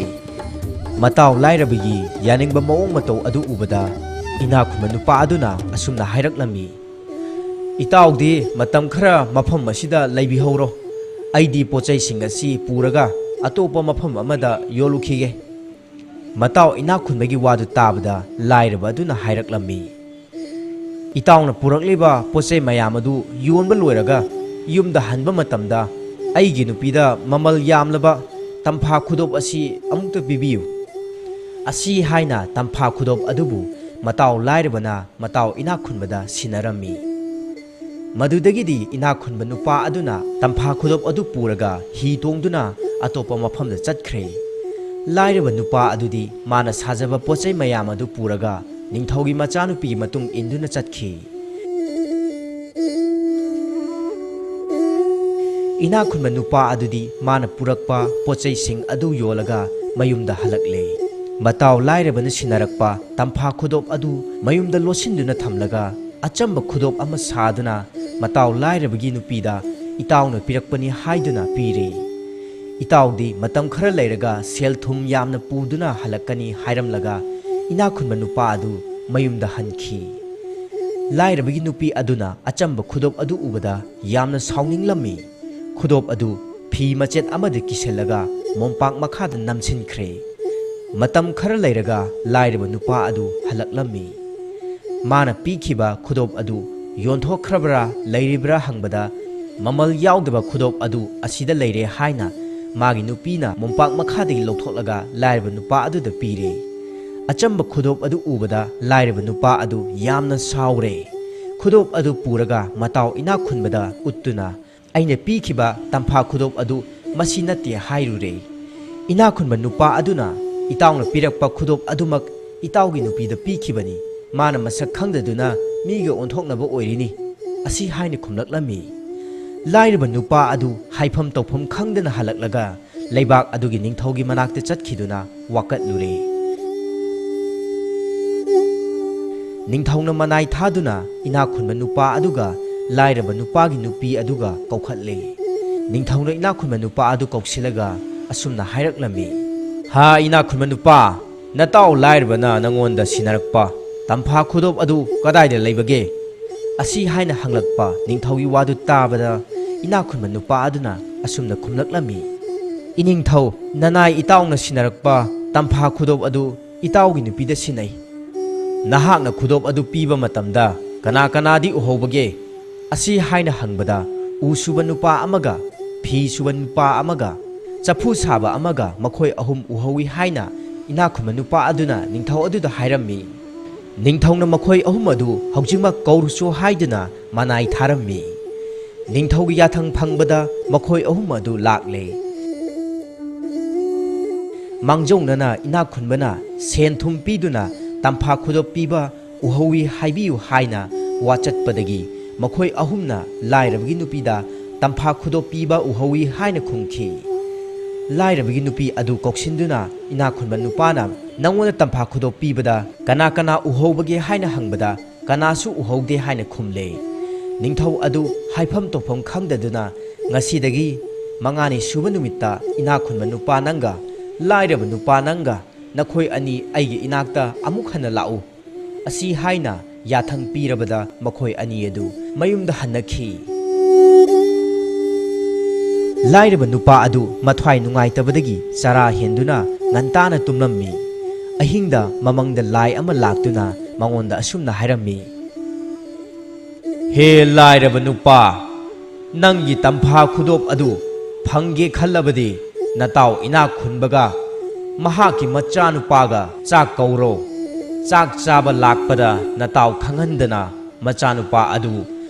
ꯃꯇꯥꯎ ꯂꯥꯏꯔꯕꯒꯤ ꯌꯥꯅꯤꯡꯕ ꯃꯑꯣꯡ ꯃꯇꯧ ꯑꯗꯨ ꯎꯕꯗ, ꯏꯅꯥꯛ ꯈꯨꯟꯕ ꯅꯨꯄꯥ ꯑꯗꯨꯅ ꯑꯁꯨꯝꯅ ꯍꯥꯏꯔꯛꯂꯝꯃꯤ, "ꯏꯇꯥꯎꯗꯤ ꯃꯇꯝ ꯈꯔ ꯃꯐꯝ ꯑꯁꯤꯗ ꯂꯩꯕꯤꯍꯧꯔꯣ꯫ ꯑꯩꯗꯤ ꯄꯣꯠꯆꯩꯁꯤꯡ ꯑꯁꯤ ꯄꯨꯔꯒ ꯑꯇꯣꯞꯄ ꯃꯐꯝ ꯑꯃꯗ ꯌꯣꯜꯂꯨꯈꯤꯒꯦ꯫" ꯃꯇꯥꯎ ꯏꯅꯥꯛ ꯈꯨꯟꯕꯒꯤ ꯋꯥꯗꯨ ꯇꯥꯕꯗ ꯂꯥꯏꯔꯕ ꯑꯗꯨꯅ ꯍꯥꯏꯔꯛꯂꯝꯃꯤ, "ꯏꯇꯥꯎꯅ ꯄꯨꯔꯛꯂꯤꯕ ꯄꯣꯠ ꯆꯩ ꯃꯌꯥꯝ ꯑꯗꯨ ꯌꯣꯟꯕ ꯂꯣꯏꯔꯒ ꯌꯨꯝꯗ ꯍꯟꯕ ꯃꯇꯝꯗ ꯑꯩꯒꯤ ꯅꯨꯄꯤꯗ ꯃꯃꯜ ꯌꯥꯝꯂꯕ ꯇꯝꯐꯥ ꯈꯨꯗꯣꯞ ꯑꯁꯤ ꯑꯃꯨꯛꯇ ꯄꯤꯕꯤꯌꯨ꯫ ꯑꯁꯤ ꯍꯥꯏꯅ ꯇꯝꯐꯥ ꯈꯨꯗꯣꯞ ꯑꯗꯨꯕꯨ ꯃꯇꯥꯎ ꯂꯥꯏꯔꯕꯅ ꯃꯇꯥꯎ ꯏꯅꯥꯛ ꯈꯨꯟꯕꯗ ꯁꯤꯟꯅꯔꯝꯃꯤ꯫ ꯃꯗꯨꯗꯒꯤꯗꯤ ꯏꯅꯥꯛ ꯈꯨꯟꯕ ꯅꯨꯄꯥ ꯑꯗꯨꯅ ꯇꯝꯐꯥ ꯈꯨꯗꯣꯞ ꯑꯗꯨ ꯄꯨꯔꯒ ꯍꯤ ꯇꯣꯡꯗꯨꯅ ꯑꯇꯣꯞꯄ ꯃꯐꯝꯗ ꯆꯠꯈ꯭ꯔꯦ꯫ ꯂꯥꯏꯔꯕ ꯅꯨꯄꯥ ꯑꯗꯨꯗꯤ ꯃꯥꯅ ꯁꯥꯖꯕ ꯄꯣꯠ ꯆꯩ ꯃꯌꯥꯝ ꯑꯗꯨ ꯄꯨꯔꯒ ꯅꯤꯡꯊꯧꯒꯤ ꯃꯆꯥꯅꯨꯄꯤꯒꯤ ꯃꯇꯨꯡ ꯏꯟꯗꯨꯅ ꯆꯠꯈꯤ꯫ ꯏꯅꯥꯛ ꯈꯨꯟꯕ ꯅꯨꯄꯥ ꯑꯗꯨꯗꯤ ꯃꯥꯅ ꯄꯨꯔꯛꯄ ꯄꯣꯠ ꯆꯩꯁꯤꯡ ꯑꯗꯨ ꯌꯣꯜꯂꯒ ꯃꯌꯨꯝꯗ ꯍꯜꯂꯛꯂꯦ꯫ ꯃꯇꯥꯎ ꯂꯥꯏꯔꯕꯅ ꯁꯤꯟꯅꯔꯛꯄ ꯇꯝꯐꯥ ꯈꯨꯗꯣꯞ ꯑꯗꯨ ꯃꯌꯨꯝꯗ ꯂꯣꯠꯁꯤꯟꯗꯨꯅ ꯊꯝꯂꯒ ꯑꯆꯝꯕ ꯈꯨꯗꯣꯞ ꯑꯃ ꯁꯥꯗꯨꯅ ꯃꯇꯥꯎ ꯂꯥꯏꯔꯕꯒꯤ ꯅꯨꯄꯤꯗ ꯏꯇꯥꯎꯅ ꯄꯤꯔꯛꯄꯅꯤ ꯍꯥꯏꯗꯨꯅ ꯄꯤꯔꯦ꯫ ꯏꯇꯥꯎꯗꯤ ꯃꯇꯝ ꯈꯔ ꯂꯩꯔꯒ ꯁꯦꯜ ꯊꯨꯝ ꯌꯥꯝꯅ ꯄꯨꯗꯨꯅ ꯍꯜꯂꯛꯀꯅꯤ ꯍꯥꯏꯔꯝꯂꯒ ꯏꯅꯥꯛ ꯈꯨꯟꯕ ꯅꯨꯄꯥ ꯑꯗꯨ ꯃꯌꯨꯝꯗ ꯍꯟꯈꯤ꯫ ꯂꯥꯏꯔꯕꯒꯤ ꯅꯨꯄꯤ ꯑꯗꯨꯅ ꯑꯆꯝꯕ ꯈꯨꯗꯣꯞ ꯑꯗꯨ ꯎꯕꯗ ꯌꯥꯝꯅ ꯁꯥꯎꯅꯤꯡꯂꯝꯃꯤ꯫ ꯈꯨꯗꯣꯞ ꯑꯗꯨ ꯐꯤ ꯃꯆꯦꯠ ꯑꯃꯗ ꯀꯤꯁꯤꯜꯂꯒ ꯃꯣꯝꯄꯥꯛ ꯃꯈꯥꯗ ꯅꯝꯁꯤꯟꯈ꯭ꯔꯦ꯫ ꯃꯇꯝ ꯈꯔ ꯂꯩꯔꯒ ꯂꯥꯏꯔꯕ ꯅꯨꯄꯥ ꯑꯗꯨ ꯍꯜꯂꯛꯂꯝꯃꯤ꯫ ꯃꯥꯅ ꯄꯤꯈꯤꯕ ꯈꯨꯗꯣꯞ ꯑꯗꯨ ꯌꯣꯟꯊꯣꯛꯈ꯭ꯔꯕ꯭ꯔꯥ ꯂꯩꯔꯤꯕ꯭ꯔꯥ ꯍꯪꯕꯗ, ꯃꯃꯜ ꯌꯥꯎꯗꯕ ꯈꯨꯗꯣꯞ ꯑꯗꯨ ꯑꯁꯤꯗ ꯂꯩꯔꯦ ꯍꯥꯏꯅ ꯃꯥꯒꯤ ꯅꯨꯄꯤꯅ ꯃꯣꯝꯄꯥꯛ ꯃꯈꯥꯗꯒꯤ ꯂꯧꯊꯣꯛꯂꯒ ꯂꯥꯏꯔꯕ ꯅꯨꯄꯥ ꯑꯗꯨꯗ ꯄꯤꯔꯦ꯫ ꯑꯆꯝꯕ ꯈꯨꯗꯣꯞ ꯑꯗꯨ ꯎꯕꯗ ꯂꯥꯏꯔꯕ ꯅꯨꯄꯥ ꯑꯗꯨ ꯌꯥꯝꯅ ꯁꯥꯎꯔꯦ꯫ ꯈꯨꯗꯣꯞ ꯑꯗꯨ ꯄꯨꯔꯒ ꯃꯇꯥꯎ ꯏꯅꯥꯛ ꯈꯨꯟꯕꯗ ꯎꯠꯇꯨꯅ, "ꯑꯩꯅ ꯄꯤꯈꯤꯕ ꯇꯝꯐꯥ ꯈꯨꯗꯣꯞ ꯑꯗꯨ ꯃꯁꯤ ꯅꯠꯇꯦ" ꯍꯥꯏꯔꯨꯔꯦ꯫ ꯏꯅꯥꯛ ꯈꯨꯟꯕ ꯅꯨꯄꯥ ꯑꯗꯨꯅ, "ꯏꯇꯥꯎꯅ ꯄꯤꯔꯛꯄ ꯈꯨꯗꯣꯞ ꯑꯗꯨꯃꯛ ꯏꯇꯥꯎꯒꯤ ꯅꯨꯄꯤꯗ ꯄꯤꯈꯤꯕꯅꯤ꯫ ꯃꯥꯅ ꯃꯁꯛ ꯈꯪꯗꯗꯨꯅ ꯃꯤꯒ ꯑꯣꯟꯊꯣꯛꯅꯕ ꯑꯣꯏꯔꯤꯅꯤ" ꯑꯁꯤ ꯍꯥꯏꯅ ꯈꯨꯝꯂꯛꯂꯝꯃꯤ꯫ ꯂꯥꯏꯔꯕ ꯅꯨꯄꯥ ꯑꯗꯨ ꯍꯥꯏꯐꯝ ꯇꯧꯐꯝ ꯈꯪꯗꯅ ꯍꯜꯂꯛꯂꯒ ꯂꯩꯕꯥꯛ ꯑꯗꯨꯒꯤ ꯅꯤꯡꯊꯧꯒꯤ ꯃꯅꯥꯛꯇ ꯆꯠꯈꯤꯗꯨꯅ ꯋꯥꯀꯠꯂꯨꯔꯦ꯫ ꯅꯤꯡꯊꯧꯅ ꯃꯅꯥꯏ ꯊꯥꯗꯨꯅ ꯏꯅꯥꯛ ꯈꯨꯟꯕ ꯅꯨꯄꯥ ꯑꯗꯨꯒ ꯂꯥꯏꯔꯕ ꯅꯨꯄꯥꯒꯤ ꯅꯨꯄꯤ ꯑꯗꯨꯒ ꯀꯧꯈꯠꯂꯦ꯫ ꯅꯤꯡꯊꯧꯅ ꯏꯅꯥꯛ ꯈꯨꯟꯕ ꯅꯨꯄꯥ ꯑꯗꯨ ꯀꯧꯁꯤꯜꯂꯒ ꯑꯁꯨꯝꯅ ꯍꯥꯏꯔꯛꯂꯝꯃꯤ, "ꯍꯥ, ꯏꯅꯥꯛ ꯈꯨꯟꯕ ꯅꯨꯄꯥ, ꯅꯇꯥꯎ ꯂꯥꯏꯔꯕꯅ ꯅꯉꯣꯟꯗ ꯁꯤꯟꯅꯔꯛꯄ ꯇꯝꯐꯥ ꯈꯨꯗꯣꯞ ꯑꯗꯨ ꯀꯗꯥꯏꯗ ꯂꯩꯕꯒꯦ?" ꯑꯁꯤ ꯍꯥꯏꯅ ꯍꯪꯂꯛꯄ ꯅꯤꯡꯊꯧꯒꯤ ꯋꯥꯗꯨ ꯇꯥꯕꯗ ꯏꯅꯥꯛ ꯈꯨꯟꯕ ꯅꯨꯄꯥ ꯑꯗꯨꯅ ꯑꯁꯨꯝꯅ ꯈꯨꯝꯂꯛꯂꯝꯃꯤ, "ꯏꯅꯤꯡꯊꯧ, ꯅꯅꯥꯏ ꯏꯇꯥꯎꯅ ꯁꯤꯟꯅꯔꯛꯄ ꯇꯝꯐꯥ ꯈꯨꯗꯣꯞ ꯑꯗꯨ ꯏꯇꯥꯎꯒꯤ ꯅꯨꯄꯤꯗ ꯁꯤꯟꯅꯩ꯫ ꯅꯍꯥꯛꯅ ꯈꯨꯗꯣꯞ ꯑꯗꯨ ꯄꯤꯕ ꯃꯇꯝꯗ "ꯀꯅꯥ ꯀꯅꯥꯗꯤ ꯎꯍꯧꯕꯒꯦ?" ꯑꯁꯤ ꯍꯥꯏꯅ ꯍꯪꯕꯗ, ꯎ ꯁꯨꯕ ꯅꯨꯄꯥ ꯑꯃꯒ, ꯐꯤ ꯁꯨꯕ ꯅꯨꯄꯥ ꯑꯃꯒ, ꯆꯐꯨ ꯁꯥꯕ ꯑꯃꯒ ꯃꯈꯣꯏ ꯑꯍꯨꯝ ꯎꯍꯧꯏ ꯍꯥꯏꯅ ꯏꯅꯥꯛ ꯈꯨꯟꯕ ꯅꯨꯄꯥ ꯑꯗꯨꯅ ꯅꯤꯡꯊꯧ ꯑꯗꯨꯗ ꯍꯥꯏꯔꯝꯃꯤ꯫ ꯅꯤꯡꯊꯧꯅ ꯃꯈꯣꯏ ꯑꯍꯨꯝ ꯑꯗꯨ ꯍꯧꯖꯤꯛꯃꯛ ꯀꯧꯔꯨꯆꯣ ꯍꯥꯏꯗꯨꯅ ꯃꯅꯥꯏ ꯊꯥꯔꯝꯃꯤ꯫ ꯅꯤꯡꯊꯧꯒꯤ ꯌꯥꯊꯪ ꯐꯪꯕꯗ ꯃꯈꯣꯏ ꯑꯍꯨꯝ ꯑꯗꯨ ꯂꯥꯛꯂꯦ꯫ ꯃꯥꯡꯖꯧꯅꯅ ꯏꯅꯥꯛ ꯈꯨꯟꯕꯅ ꯁꯦꯟ ꯊꯨꯝ ꯄꯤꯗꯨꯅ ꯇꯝꯐꯥ ꯈꯨꯗꯣꯞ ꯄꯤꯕ ꯎꯍꯧꯏ ꯍꯥꯏꯕꯤꯌꯨ ꯍꯥꯏꯅ ꯋꯥ ꯆꯠꯄꯗꯒꯤ, ꯃꯈꯣꯏ ꯑꯍꯨꯝꯅ ꯂꯥꯏꯔꯕꯒꯤ ꯅꯨꯄꯤꯗ ꯇꯝꯐꯥ ꯈꯨꯗꯣꯞ ꯄꯤꯕ ꯎꯍꯧꯏ ꯍꯥꯏꯅ ꯈꯨꯝꯈꯤ꯫ ꯂꯥꯏꯔꯕꯒꯤ ꯅꯨꯄꯤ ꯑꯗꯨ ꯀꯧꯁꯤꯟꯗꯨꯅ ꯏꯅꯥꯛ ꯈꯨꯟꯕ ꯅꯨꯄꯥꯅ, "ꯅꯪꯉꯣꯟꯗ ꯇꯝꯐꯥ ꯈꯨꯗꯣꯞ ꯄꯤꯕꯗ ꯀꯅꯥ ꯀꯅꯥ ꯎꯍꯧꯕꯒꯦ?" ꯍꯥꯏꯅ ꯍꯪꯕꯗ, "ꯀꯅꯥꯁꯨ ꯎꯍꯧꯗꯦ" ꯍꯥꯏꯅ ꯈꯨꯝꯂꯦ꯫ ꯅꯤꯡꯊꯧ ꯑꯗꯨ ꯍꯥꯏꯐꯝ ꯇꯧꯐꯝ ꯈꯪꯗꯗꯨꯅ, "ꯉꯁꯤꯗꯒꯤ ꯃꯉꯥꯅꯤ ꯁꯨꯕ ꯅꯨꯃꯤꯠꯇ ꯏꯅꯥꯛ ꯈꯨꯟꯕ ꯅꯨꯄꯥ ꯅꯪꯒ ꯂꯥꯏꯔꯕ ꯅꯨꯄꯥ ꯅꯪꯒ ꯅꯈꯣꯏ ꯑꯅꯤ ꯑꯩꯒꯤ ꯏꯅꯥꯛꯇ ꯑꯃꯨꯛ ꯍꯟꯅ ꯂꯥꯛꯎ" ꯑꯁꯤ ꯍꯥꯏꯅ ꯌꯥꯊꯪ ꯄꯤꯔꯕꯗ, ꯃꯈꯣꯏ ꯑꯅꯤ ꯑꯗꯨ ꯃꯌꯨꯝꯗ ꯍꯟꯅꯈꯤ꯫ ꯂꯥꯏꯔꯕ ꯅꯨꯄꯥ ꯑꯗꯨ ꯃꯊ꯭ꯋꯥꯏ ꯅꯨꯡꯉꯥꯏꯇꯕꯗꯒꯤ ꯆꯔꯥ ꯍꯦꯟꯗꯨꯅ ꯉꯟꯇꯥꯅ ꯇꯨꯝꯂꯝꯃꯤ꯫ ꯑꯍꯤꯡꯗ ꯃꯃꯪꯗ ꯂꯥꯏ ꯑꯃ ꯂꯥꯛꯇꯨꯅ ꯃꯉꯣꯟꯗ ꯑꯁꯨꯝꯅ ꯍꯥꯏꯔꯝꯃꯤ, "ꯍꯦ ꯂꯥꯏꯔꯕ ꯅꯨꯄꯥ, ꯅꯪꯒꯤ ꯇꯝꯐꯥ ꯈꯨꯗꯣꯞ ꯑꯗꯨ ꯐꯪꯒꯦ ꯈꯜꯂꯕꯗꯤ, ꯅꯇꯥꯎ ꯏꯅꯥꯛ ꯈꯨꯟꯕꯒ ꯃꯍꯥꯛꯀꯤ ꯃꯆꯥꯅꯨꯄꯥꯒ ꯆꯥꯛ ꯀꯧꯔꯣ꯫ ꯆꯥꯛ ꯆꯥꯕ ꯂꯥꯛꯄꯗ ꯅꯇꯥꯎ ꯈꯪꯍꯟꯗꯅ ꯃꯆꯥꯅꯨꯄꯥ ꯑꯗꯨ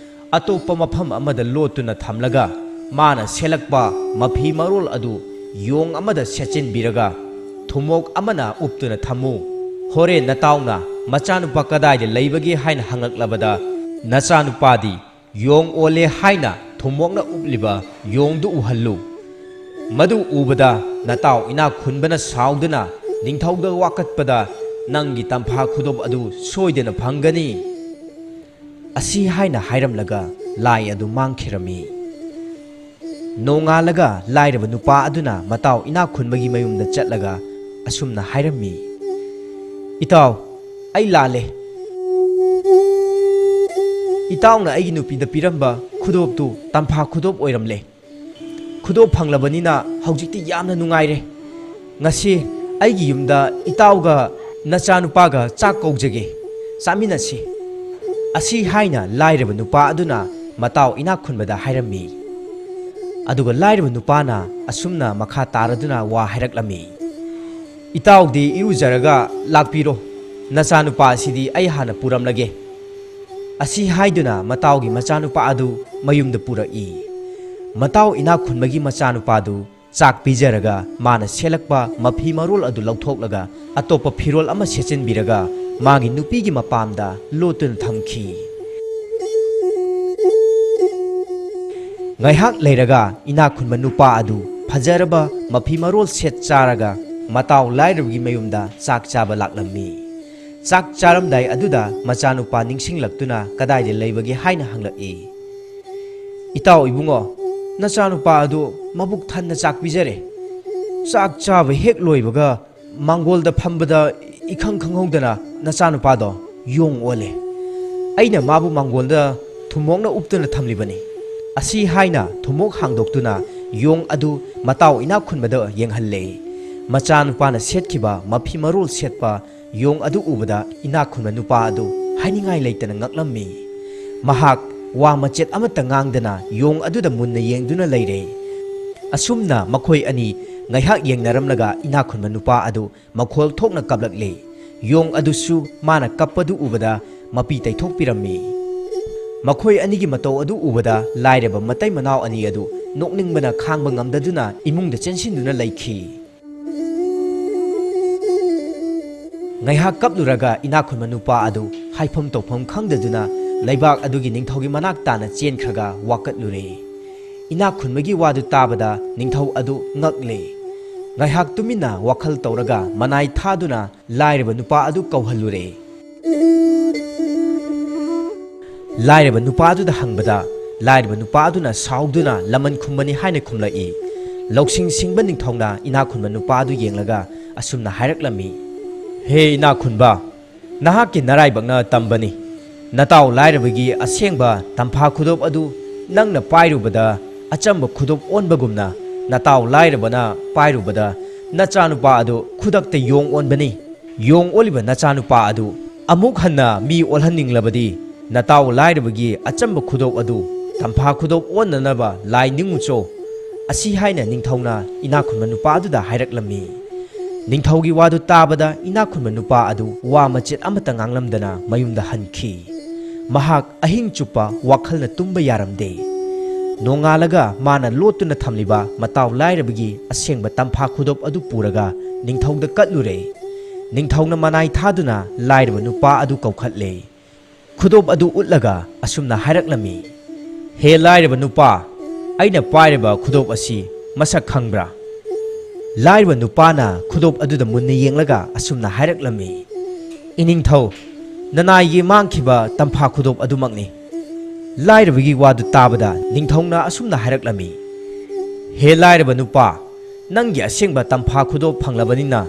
ꯑꯇꯣꯞꯄ ꯃꯐꯝ ꯑꯃꯗ ꯂꯣꯠꯇꯨꯅ ꯊꯝꯂꯒ, ꯃꯥꯅ ꯁꯦꯠꯂꯛꯄ ꯃꯐꯤ ꯃꯔꯣꯜ ꯑꯗꯨ ꯌꯣꯡ ꯑꯃꯗ ꯁꯦꯠꯆꯤꯟꯕꯤꯔꯒ, ꯊꯨꯝꯃꯣꯛ ꯑꯃꯅ ꯎꯞꯇꯨꯅ ꯊꯝꯃꯨ꯫ ꯍꯣꯔꯦꯟ ꯅꯇꯥꯎꯅ ꯃꯆꯥꯅꯨꯄꯥ ꯀꯗꯥꯏꯗ ꯂꯩꯕꯒꯦ ꯍꯥꯏꯅ ꯍꯪꯂꯛꯂꯕꯗ, ꯅꯆꯥꯅꯨꯄꯥꯗꯤ ꯌꯣꯡ ꯑꯣꯜꯂꯦ ꯍꯥꯏꯅ ꯊꯨꯝꯃꯣꯛꯅ ꯎꯞꯂꯤꯕ ꯌꯣꯡꯗꯨ ꯎꯍꯜꯂꯨ꯫ ꯃꯗꯨ ꯎꯕꯗ ꯅꯇꯥꯎ ꯏꯅꯥꯛ ꯈꯨꯟꯕꯅ ꯁꯥꯎꯗꯨꯅ ꯅꯤꯡꯊꯧꯗ ꯋꯥꯀꯠꯄꯗ, ꯅꯪꯒꯤ ꯇꯝꯐꯥ ꯈꯨꯗꯣꯞ ꯑꯗꯨ ꯁꯣꯏꯗꯅ ꯐꯪꯒꯅꯤ" ꯑꯁꯤ ꯍꯥꯏꯅ ꯍꯥꯏꯔꯝꯂꯒ ꯂꯥꯏ ꯑꯗꯨ ꯃꯥꯡꯈꯤꯔꯝꯃꯤ꯫ ꯅꯣꯡꯉꯥꯜꯂꯒ ꯂꯥꯏꯔꯕ ꯅꯨꯄꯥ ꯑꯗꯨꯅ ꯃꯇꯥꯎ ꯏꯅꯥꯛ ꯈꯨꯟꯕꯒꯤ ꯃꯌꯨꯝꯗ ꯆꯠꯂꯒ ꯑꯁꯨꯝꯅ ꯍꯥꯏꯔꯝꯃꯤ, "ꯏꯇꯥꯎ, ꯑꯩ ꯂꯥꯜꯂꯦ꯫ ꯏꯇꯥꯎꯅ ꯑꯩꯒꯤ ꯅꯨꯄꯤꯗ ꯄꯤꯔꯝꯕ ꯈꯨꯗꯣꯞꯇꯨ ꯇꯝꯐꯥ ꯈꯨꯗꯣꯞ ꯑꯣꯏꯔꯝꯂꯦ꯫ ꯈꯨꯗꯣꯞ ꯐꯪꯂꯕꯅꯤꯅ ꯍꯧꯖꯤꯛꯇꯤ ꯌꯥꯝꯅ ꯅꯨꯡꯉꯥꯏꯔꯦ꯫ ꯉꯁꯤ ꯑꯩꯒꯤ ꯌꯨꯝꯗ ꯏꯇꯥꯎꯒ ꯅꯆꯥꯅꯨꯄꯥꯒ ꯆꯥꯛ ꯀꯧꯖꯒꯦ꯫ ꯆꯥꯃꯤꯟꯅꯁꯤ"꯫ ꯑꯁꯤ ꯍꯥꯏꯅ ꯂꯥꯏꯔꯕ ꯅꯨꯄꯥ ꯑꯗꯨꯅ ꯃꯇꯥꯎ ꯏꯅꯥꯛ ꯈꯨꯟꯕꯗ ꯍꯥꯏꯔꯝꯃꯤ꯫ ꯑꯗꯨꯒ ꯂꯥꯏꯔꯕ ꯅꯨꯄꯥꯅ ꯑꯁꯨꯝꯅ ꯃꯈꯥ ꯇꯥꯔꯗꯨꯅ ꯋꯥ ꯍꯥꯏꯔꯛꯂꯝꯃꯤ, "ꯏꯇꯥꯎꯗꯤ ꯏꯔꯨꯖꯔꯒ ꯂꯥꯛꯄꯤꯔꯣ, ꯅꯆꯥꯅꯨꯄꯥ ꯑꯁꯤꯗꯤ ꯑꯩ ꯍꯥꯟꯅ ꯄꯨꯔꯝꯂꯒꯦ"꯫ ꯑꯁꯤ ꯍꯥꯏꯗꯨꯅ ꯃꯇꯥꯎꯒꯤ ꯃꯆꯥꯅꯨꯄꯥ ꯑꯗꯨ ꯃꯌꯨꯝꯗ ꯄꯨꯔꯛꯏ꯫ ꯃꯇꯥꯎ ꯏꯅꯥꯛ ꯈꯨꯟꯕꯒꯤ ꯃꯆꯥꯅꯨꯄꯥꯗꯨ ꯆꯥꯛ ꯄꯤꯖꯔꯒ ꯃꯥꯅ ꯁꯦꯠꯂꯛꯄ ꯃꯐꯤ ꯃꯔꯣꯜ ꯑꯗꯨ ꯂꯧꯊꯣꯛꯂꯒ ꯑꯇꯣꯞꯄ ꯐꯤꯔꯣꯜ ꯑꯃ ꯁꯦꯠꯆꯤꯟꯕꯤꯔꯒ ꯃꯥꯒꯤ ꯅꯨꯄꯤꯒꯤ ꯃꯄꯥꯝꯗ ꯂꯣꯠꯇꯨꯅ ꯊꯝꯈꯤ꯫ ꯉꯥꯏꯍꯥꯛ ꯂꯩꯔꯒ ꯏꯅꯥꯛ ꯈꯨꯟꯕ ꯅꯨꯄꯥ ꯑꯗꯨ ꯐꯖꯔꯕ ꯃꯐꯤ ꯃꯔꯣꯜ ꯁꯦꯠ ꯆꯥꯔꯒ ꯃꯇꯥꯎ ꯂꯥꯏꯔꯕꯒꯤ ꯃꯌꯨꯝꯗ ꯆꯥꯛ ꯆꯥꯕ ꯂꯥꯛꯂꯝꯃꯤ꯫ ꯆꯥꯛ ꯆꯥꯔꯝꯗꯥꯏ ꯑꯗꯨꯗ ꯃꯆꯥꯅꯨꯄꯥ ꯅꯤꯡꯁꯤꯡꯂꯛꯇꯨꯅ ꯀꯗꯥꯏꯗ ꯂꯩꯕꯒꯦ ꯍꯥꯏꯅ ꯍꯪꯂꯛꯏ꯫ "ꯏꯇꯥꯎ ꯏꯕꯨꯡꯉꯣ, ꯅꯆꯥꯅꯨꯄꯥ ꯑꯗꯨ ꯃꯕꯨꯛ ꯊꯟꯅ ꯆꯥꯛ ꯄꯤꯖꯔꯦ꯫ ꯆꯥꯛ ꯆꯥꯕ ꯍꯦꯛ ꯂꯣꯏꯕꯒ ꯃꯥꯡꯒꯣꯜꯗ ꯐꯝꯕꯗ ꯏꯈꯪ ꯈꯪꯍꯧꯗꯅ ꯅꯆꯥꯅꯨꯄꯥꯗꯣ ꯌꯣꯡ ꯑꯣꯜꯂꯦ꯫ ꯑꯩꯅ ꯃꯥꯕꯨ ꯃꯥꯡꯒꯣꯜꯗ ꯊꯨꯝꯃꯣꯛꯅ ꯎꯞꯇꯨꯅ ꯊꯝꯂꯤꯕꯅꯤ"꯫ ꯑꯁꯤ ꯍꯥꯏꯅ ꯊꯨꯝꯃꯣꯛ ꯍꯥꯡꯗꯣꯛꯇꯨꯅ ꯌꯣꯡ ꯑꯗꯨ ꯃꯇꯥꯎ ꯏꯅꯥꯛ ꯈꯨꯟꯕꯗ ꯌꯦꯡꯍꯜꯂꯦ꯫ ꯃꯆꯥꯅꯨꯄꯥꯅ ꯁꯦꯠꯈꯤꯕ ꯃꯐꯤ ꯃꯔꯣꯜ ꯁꯦꯠꯄ ꯌꯣꯡ ꯑꯗꯨ ꯎꯕꯗ ꯏꯅꯥꯛ ꯈꯨꯟꯕ ꯅꯨꯄꯥ ꯑꯗꯨ ꯍꯥꯏꯅꯤꯡꯉꯥꯏ ꯂꯩꯇꯅ ꯉꯛꯂꯝꯃꯤ꯫ ꯃꯍꯥꯛ ꯋꯥ ꯃꯆꯦꯠ ꯑꯃꯠꯇ ꯉꯥꯡꯗꯅ ꯌꯣꯡ ꯑꯗꯨꯗ ꯃꯨꯟꯅ ꯌꯦꯡꯗꯨꯅ ꯂꯩꯔꯦ꯫ ꯑꯁꯨꯝꯅ ꯃꯈꯣꯏ ꯑꯅꯤ ꯉꯥꯏꯍꯥꯛ ꯌꯦꯡꯅꯔꯝꯂꯒ ꯏꯅꯥꯛ ꯈꯨꯟꯕ ꯅꯨꯄꯥ ꯑꯗꯨ ꯃꯈꯣꯜ ꯊꯣꯛꯅ ꯀꯞꯂꯛꯂꯦ꯫ ꯌꯣꯡ ꯑꯗꯨꯁꯨ ꯃꯥꯅ ꯀꯞꯄꯗꯨ ꯎꯕꯗ ꯃꯄꯤ ꯇꯩꯊꯣꯛꯄꯤꯔꯝꯃꯤ꯫ ꯃꯈꯣꯏ ꯑꯅꯤꯒꯤ ꯃꯇꯧ ꯑꯗꯨ ꯎꯕꯗ ꯂꯥꯏꯔꯕ ꯃꯇꯩ ꯃꯅꯥꯎ ꯑꯅꯤ ꯑꯗꯨ ꯅꯣꯛꯅꯤꯡꯕꯅ ꯈꯥꯡꯕ ꯉꯝꯗꯗꯨꯅ ꯏꯃꯨꯡꯗ ꯆꯦꯟꯁꯤꯟꯗꯨꯅ ꯂꯩꯈꯤ꯫ ꯉꯥꯏꯍꯥꯛ ꯀꯞꯂꯨꯔꯒ ꯏꯅꯥꯛ ꯈꯨꯟꯕ ꯅꯨꯄꯥ ꯑꯗꯨ ꯍꯥꯏꯐꯝ ꯇꯧꯐꯝ ꯈꯪꯗꯗꯨꯅ ꯂꯩꯕꯥꯛ ꯑꯗꯨꯒꯤ ꯅꯤꯡꯊꯧꯒꯤ ꯃꯅꯥꯛ ꯇꯥꯅ ꯆꯦꯟꯈ꯭ꯔꯒ ꯋꯥꯀꯠꯂꯨꯔꯦ꯫ ꯏꯅꯥꯛ ꯈꯨꯟꯕꯒꯤ ꯋꯥꯗꯨ ꯇꯥꯕꯗ ꯅꯤꯡꯊꯧ ꯑꯗꯨ ꯉꯛꯂꯦ꯫ ꯉꯥꯏꯍꯥꯛ ꯇꯨꯃꯤꯟꯅ ꯋꯥꯈꯜ ꯇꯧꯔꯒ ꯃꯅꯥꯏ ꯊꯥꯗꯨꯅ ꯂꯥꯏꯔꯕ ꯅꯨꯄꯥ ꯑꯗꯨ ꯀꯧꯍꯜꯂꯨꯔꯦ꯫ ꯂꯥꯏꯔꯕ ꯅꯨꯄꯥ ꯑꯗꯨꯗ ꯍꯪꯕꯗ, ꯂꯥꯏꯔꯕ ꯅꯨꯄꯥ ꯑꯗꯨꯅ ꯁꯥꯎꯗꯨꯅ ꯂꯃꯟ ꯈꯨꯝꯕꯅꯤ ꯍꯥꯏꯅ ꯈꯨꯝꯂꯛꯏ꯫ ꯂꯧꯁꯤꯡ ꯁꯤꯡꯕ ꯅꯤꯡꯊꯧꯅ ꯏꯅꯥꯛ ꯈꯨꯟꯕ ꯅꯨꯄꯥ ꯑꯗꯨ ꯌꯦꯡꯂꯒ ꯑꯁꯨꯝꯅ ꯍꯥꯏꯔꯛꯂꯝꯃꯤ, "ꯍꯦ ꯏꯅꯥꯛ ꯈꯨꯟꯕ, ꯅꯍꯥꯛꯀꯤ ꯅꯔꯥꯏꯕꯛꯅ ꯇꯝꯕꯅꯤ꯫ ꯅꯇꯥꯎ ꯂꯥꯏꯔꯕꯒꯤ ꯑꯁꯦꯡꯕ ꯇꯝꯐꯥ ꯈꯨꯗꯣꯞ ꯑꯗꯨ ꯅꯪꯅ ꯄꯥꯏꯔꯨꯕꯗ, ꯑꯆꯝꯕ ꯈꯨꯗꯣꯞ ꯑꯣꯟꯕꯒꯨꯝꯅ ꯅꯇꯥꯎ ꯂꯥꯏꯔꯕꯅ ꯄꯥꯏꯔꯨꯕꯗ, ꯅꯆꯥꯅꯨꯄꯥ ꯑꯗꯨ ꯈꯨꯗꯛꯇ ꯌꯣꯡ ꯑꯣꯟꯕꯅꯤ꯫ ꯌꯣꯡ ꯑꯣꯜꯂꯤꯕ ꯅꯆꯥꯅꯨꯄꯥ ꯑꯗꯨ ꯑꯃꯨꯛ ꯍꯟꯅ ꯃꯤ ꯑꯣꯜꯍꯟꯅꯤꯡꯂꯕꯗꯤ, "ꯅꯇꯥꯎ ꯂꯥꯏꯔꯕꯒꯤ ꯑꯆꯝꯕ ꯈꯨꯗꯣꯞ ꯑꯗꯨ ꯇꯝꯐꯥ ꯈꯨꯗꯣꯞ ꯑꯣꯟꯅꯅꯕ ꯂꯥꯏ ꯅꯤꯡꯉꯨꯆꯣ" ꯑꯁꯤ ꯍꯥꯏꯅ ꯅꯤꯡꯊꯧꯅ ꯏꯅꯥꯛ ꯈꯨꯟꯕ ꯅꯨꯄꯥ ꯑꯗꯨꯗ ꯍꯥꯏꯔꯛꯂꯝꯃꯤ꯫ ꯅꯤꯡꯊꯧꯒꯤ ꯋꯥꯗꯨ ꯇꯥꯕꯗ ꯏꯅꯥꯛ ꯈꯨꯟꯕ ꯅꯨꯄꯥ ꯑꯗꯨ ꯋꯥ ꯃꯆꯦꯠ ꯑꯃꯠꯇ ꯉꯥꯡꯂꯝꯗꯅ ꯃꯌꯨꯝꯗ ꯍꯟꯈꯤ꯫ ꯃꯍꯥꯛ ꯑꯍꯤꯡ ꯆꯨꯞꯄ ꯋꯥꯈꯜꯅ ꯇꯨꯝꯕ ꯌꯥꯔꯝꯗꯦ꯫ ꯅꯣꯡꯉꯥꯜꯂꯒ ꯃꯥꯅ ꯂꯣꯠꯇꯨꯅ ꯊꯝꯂꯤꯕ ꯃꯇꯥꯎ ꯂꯥꯏꯔꯕꯒꯤ ꯑꯁꯦꯡꯕ ꯇꯝꯐꯥ ꯈꯨꯗꯣꯞ ꯑꯗꯨ ꯄꯨꯔꯒ ꯅꯤꯡꯊꯧꯗ ꯀꯠꯂꯨꯔꯦ꯫ ꯅꯤꯡꯊꯧꯅ ꯃꯅꯥꯏ ꯊꯥꯗꯨꯅ ꯂꯥꯏꯔꯕ ꯅꯨꯄꯥ ꯑꯗꯨ ꯀꯧꯈꯠꯂꯦ꯫ ꯈꯨꯗꯣꯞ ꯑꯗꯨ ꯎꯠꯂꯒ ꯑꯁꯨꯝꯅ ꯍꯥꯏꯔꯛꯂꯝꯃꯤ, "ꯍꯦ ꯂꯥꯏꯔꯕ ꯅꯨꯄꯥ, ꯑꯩꯅ ꯄꯥꯏꯔꯤꯕ ꯈꯨꯗꯣꯞ ꯑꯁꯤ ꯃꯁꯛ ꯈꯪꯕ꯭ꯔꯥ?" ꯂꯥꯏꯔꯕ ꯅꯨꯄꯥꯅ ꯈꯨꯗꯣꯞ ꯑꯗꯨꯗ ꯃꯨꯟꯅ ꯌꯦꯡꯂꯒ ꯑꯁꯨꯝꯅ ꯍꯥꯏꯔꯛꯂꯝꯃꯤ, "ꯏꯅꯤꯡꯊꯧ, ꯅꯅꯥꯏꯒꯤ ꯃꯥꯡꯈꯤꯕ ꯇꯝꯐꯥ ꯈꯨꯗꯣꯞ ꯑꯗꯨꯃꯛꯅꯤ꯫" ꯂꯥꯏꯔꯕꯒꯤ ꯋꯥꯗꯨ ꯇꯥꯕꯗ ꯅꯤꯡꯊꯧꯅ ꯑꯁꯨꯝꯅ ꯍꯥꯏꯔꯛꯂꯝꯃꯤ, "ꯍꯦ ꯂꯥꯏꯔꯕ ꯅꯨꯄꯥ, ꯅꯪꯒꯤ ꯑꯁꯦꯡꯕ ꯇꯝꯐꯥ ꯈꯨꯗꯣꯞ ꯐꯪꯂꯕꯅꯤꯅ,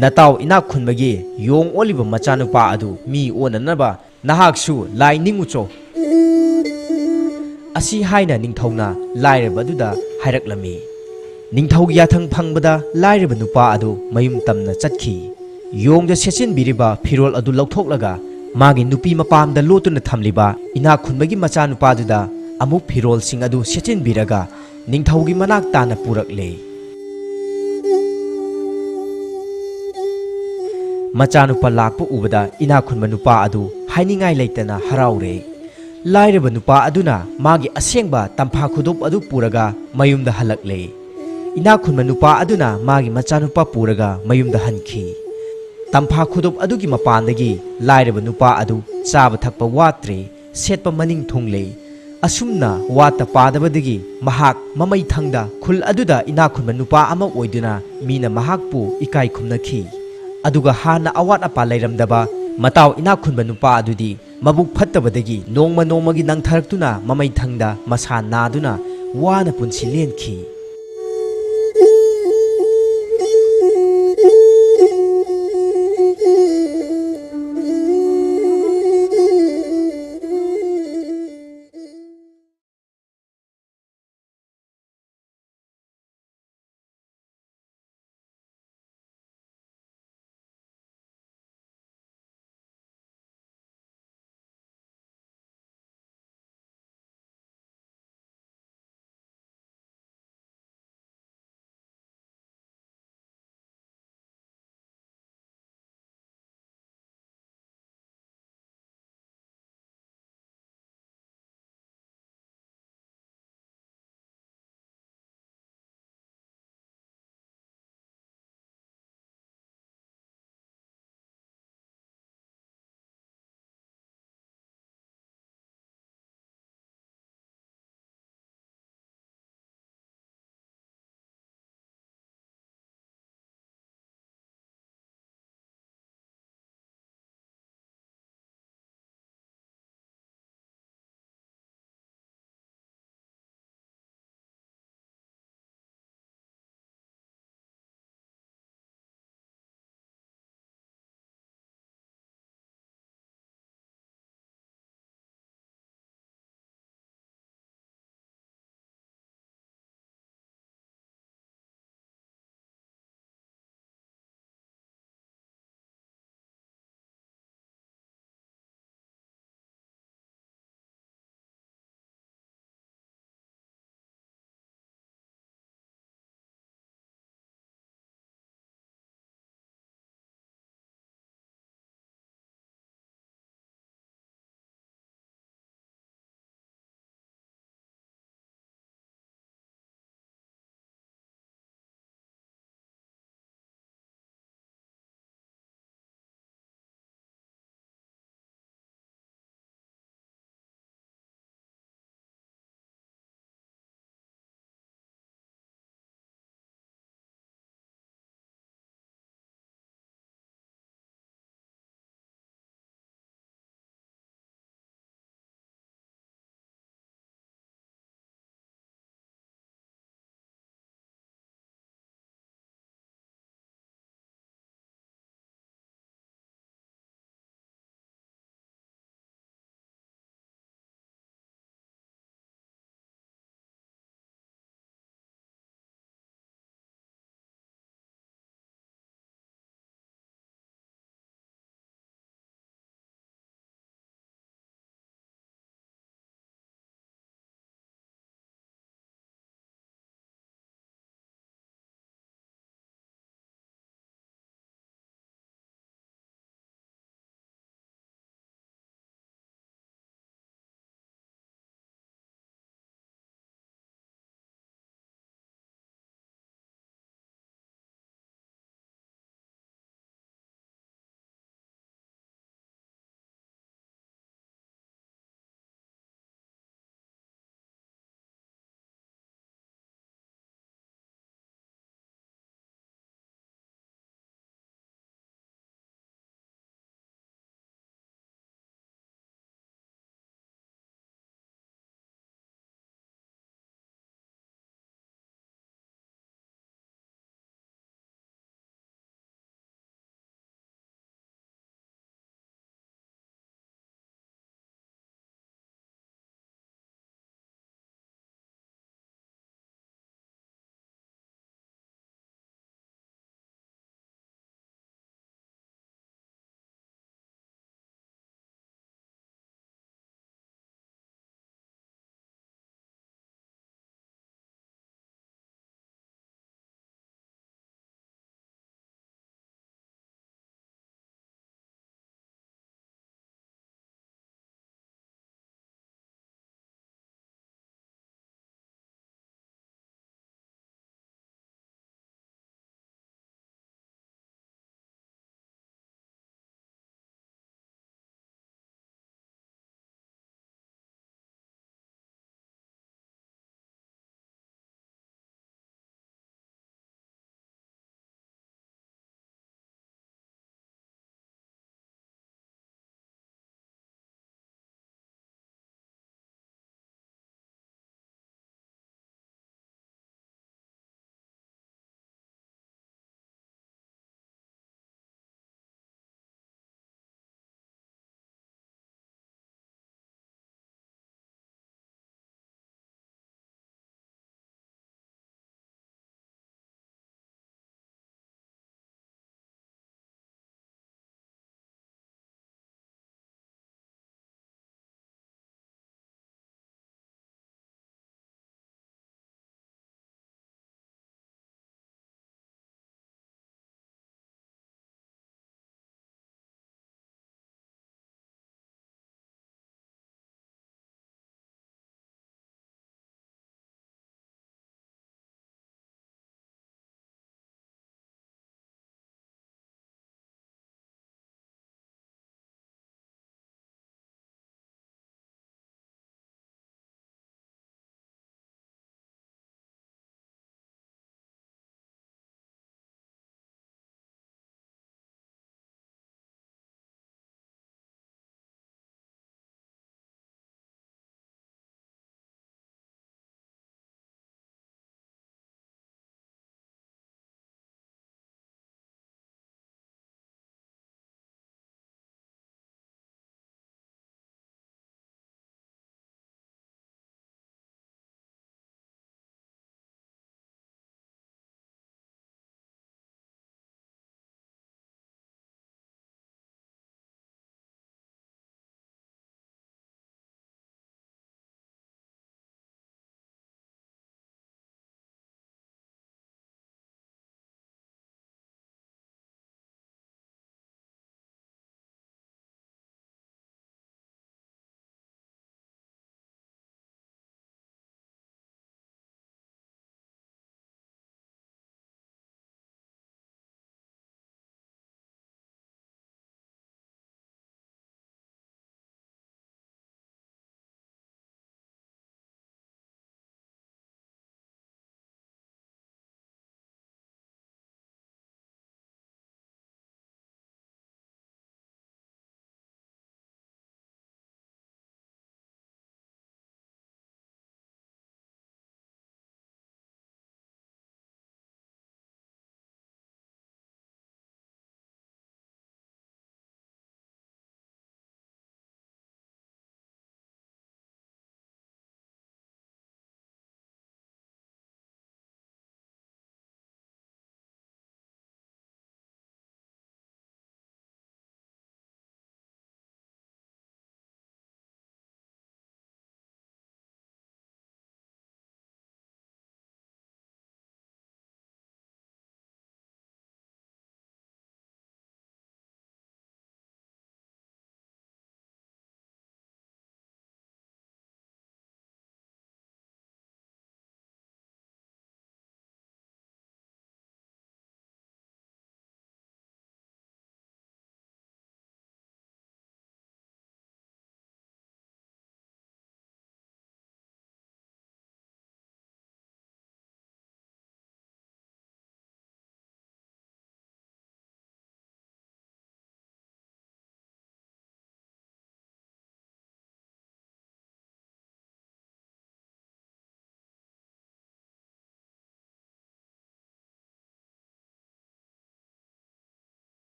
ꯅꯇꯥꯎ ꯏꯅꯥꯛ ꯈꯨꯟꯕꯒꯤ ꯌꯣꯡ ꯑꯣꯜꯂꯤꯕ ꯃꯆꯥꯅꯨꯄꯥ ꯑꯗꯨ ꯃꯤ ꯑꯣꯟꯅꯅꯕ ꯅꯍꯥꯛꯁꯨ ꯂꯥꯏ ꯅꯤꯡꯉꯨꯆꯣ" ꯑꯁꯤ ꯍꯥꯏꯅ ꯅꯤꯡꯊꯧꯅ ꯂꯥꯏꯔꯕ ꯑꯗꯨꯗ ꯍꯥꯏꯔꯛꯂꯝꯃꯤ꯫ ꯅꯤꯡꯊꯧꯒꯤ ꯌꯥꯊꯪ ꯐꯪꯕꯗ ꯂꯥꯏꯔꯕ ꯅꯨꯄꯥ ꯑꯗꯨ ꯃꯌꯨꯝ ꯇꯝꯅ ꯆꯠꯈꯤ꯫ ꯌꯣꯡꯗ ꯁꯦꯠꯆꯤꯟꯕꯤꯔꯤꯕ ꯐꯤꯔꯣꯜ ꯑꯗꯨ ꯂꯧꯊꯣꯛꯂꯒ ꯃꯥꯒꯤ ꯅꯨꯄꯤ ꯃꯄꯥꯝꯗ ꯂꯣꯠꯇꯨꯅ ꯊꯝꯂꯤꯕ ꯏꯅꯥꯛ ꯈꯨꯟꯕꯒꯤ ꯃꯆꯥꯅꯨꯄꯥꯗꯨꯗ ꯑꯃꯨꯛ ꯐꯤꯔꯣꯜꯁꯤꯡ ꯑꯗꯨ ꯁꯦꯠꯆꯤꯟꯕꯤꯔꯒ ꯅꯤꯡꯊꯧꯒꯤ ꯃꯅꯥꯛ ꯇꯥꯅ ꯄꯨꯔꯛꯂꯦ꯫ ꯃꯆꯥꯅꯨꯄꯥ ꯂꯥꯛꯄ ꯎꯕꯗ ꯏꯅꯥꯛ ꯈꯨꯟꯕ ꯅꯨꯄꯥ ꯑꯗꯨ ꯍꯥꯏꯅꯤꯡꯉꯥꯏ ꯂꯩꯇꯅ ꯍꯔꯥꯎꯔꯦ꯫ ꯂꯥꯏꯔꯕ ꯅꯨꯄꯥ ꯑꯗꯨꯅ ꯃꯥꯒꯤ ꯑꯁꯦꯡꯕ ꯇꯝꯐꯥ ꯈꯨꯗꯣꯞ ꯑꯗꯨ ꯄꯨꯔꯒ ꯃꯌꯨꯝꯗ ꯍꯜꯂꯛꯂꯦ꯫ ꯏꯅꯥꯛ ꯈꯨꯟꯕ ꯅꯨꯄꯥ ꯑꯗꯨꯅ ꯃꯥꯒꯤ ꯃꯆꯥꯅꯨꯄꯥ ꯄꯨꯔꯒ ꯃꯌꯨꯝꯗ ꯍꯟꯈꯤ꯫ ꯇꯝꯐꯥ ꯈꯨꯗꯣꯞ ꯑꯗꯨꯒꯤ ꯃꯄꯥꯟꯗꯒꯤ ꯂꯥꯏꯔꯕ ꯅꯨꯄꯥ ꯑꯗꯨ ꯆꯥꯕ ꯊꯛꯄ ꯋꯥꯠꯇ꯭ꯔꯦ, ꯁꯦꯠꯄ ꯃꯅꯤꯡ ꯊꯨꯡꯂꯦ꯫ ꯑꯁꯨꯝꯅ ꯋꯥꯠꯇ ꯄꯥꯗꯕꯗꯒꯤ ꯃꯍꯥꯛ ꯃꯃꯩ ꯊꯪꯗ ꯈꯨꯜ ꯑꯗꯨꯗ ꯏꯅꯥꯛ ꯈꯨꯟꯕ ꯅꯨꯄꯥ ꯑꯃ ꯑꯣꯏꯗꯨꯅ ꯃꯤꯅ ꯃꯍꯥꯛꯄꯨ ꯏꯀꯥꯏ ꯈꯨꯝꯅꯈꯤ꯫ ꯑꯗꯨꯒ ꯍꯥꯟꯅ ꯑꯋꯥꯠ ꯑꯄꯥ ꯂꯩꯔꯝꯗꯕ ꯃꯇꯥꯎ ꯏꯅꯥꯛ ꯈꯨꯟꯕ ꯅꯨꯄꯥ ꯑꯗꯨꯗꯤ ꯃꯕꯨꯛ ꯐꯠꯇꯕꯗꯒꯤ ꯅꯣꯡꯃ ꯅꯣꯡꯃꯒꯤ ꯅꯪꯊꯔꯛꯇꯨꯅ ꯃꯃꯩ ꯊꯪꯗ ꯃꯁꯥ ꯅꯥꯗꯨꯅ ꯋꯥꯅ ꯄꯨꯟꯁꯤ ꯂꯦꯟꯈꯤ꯫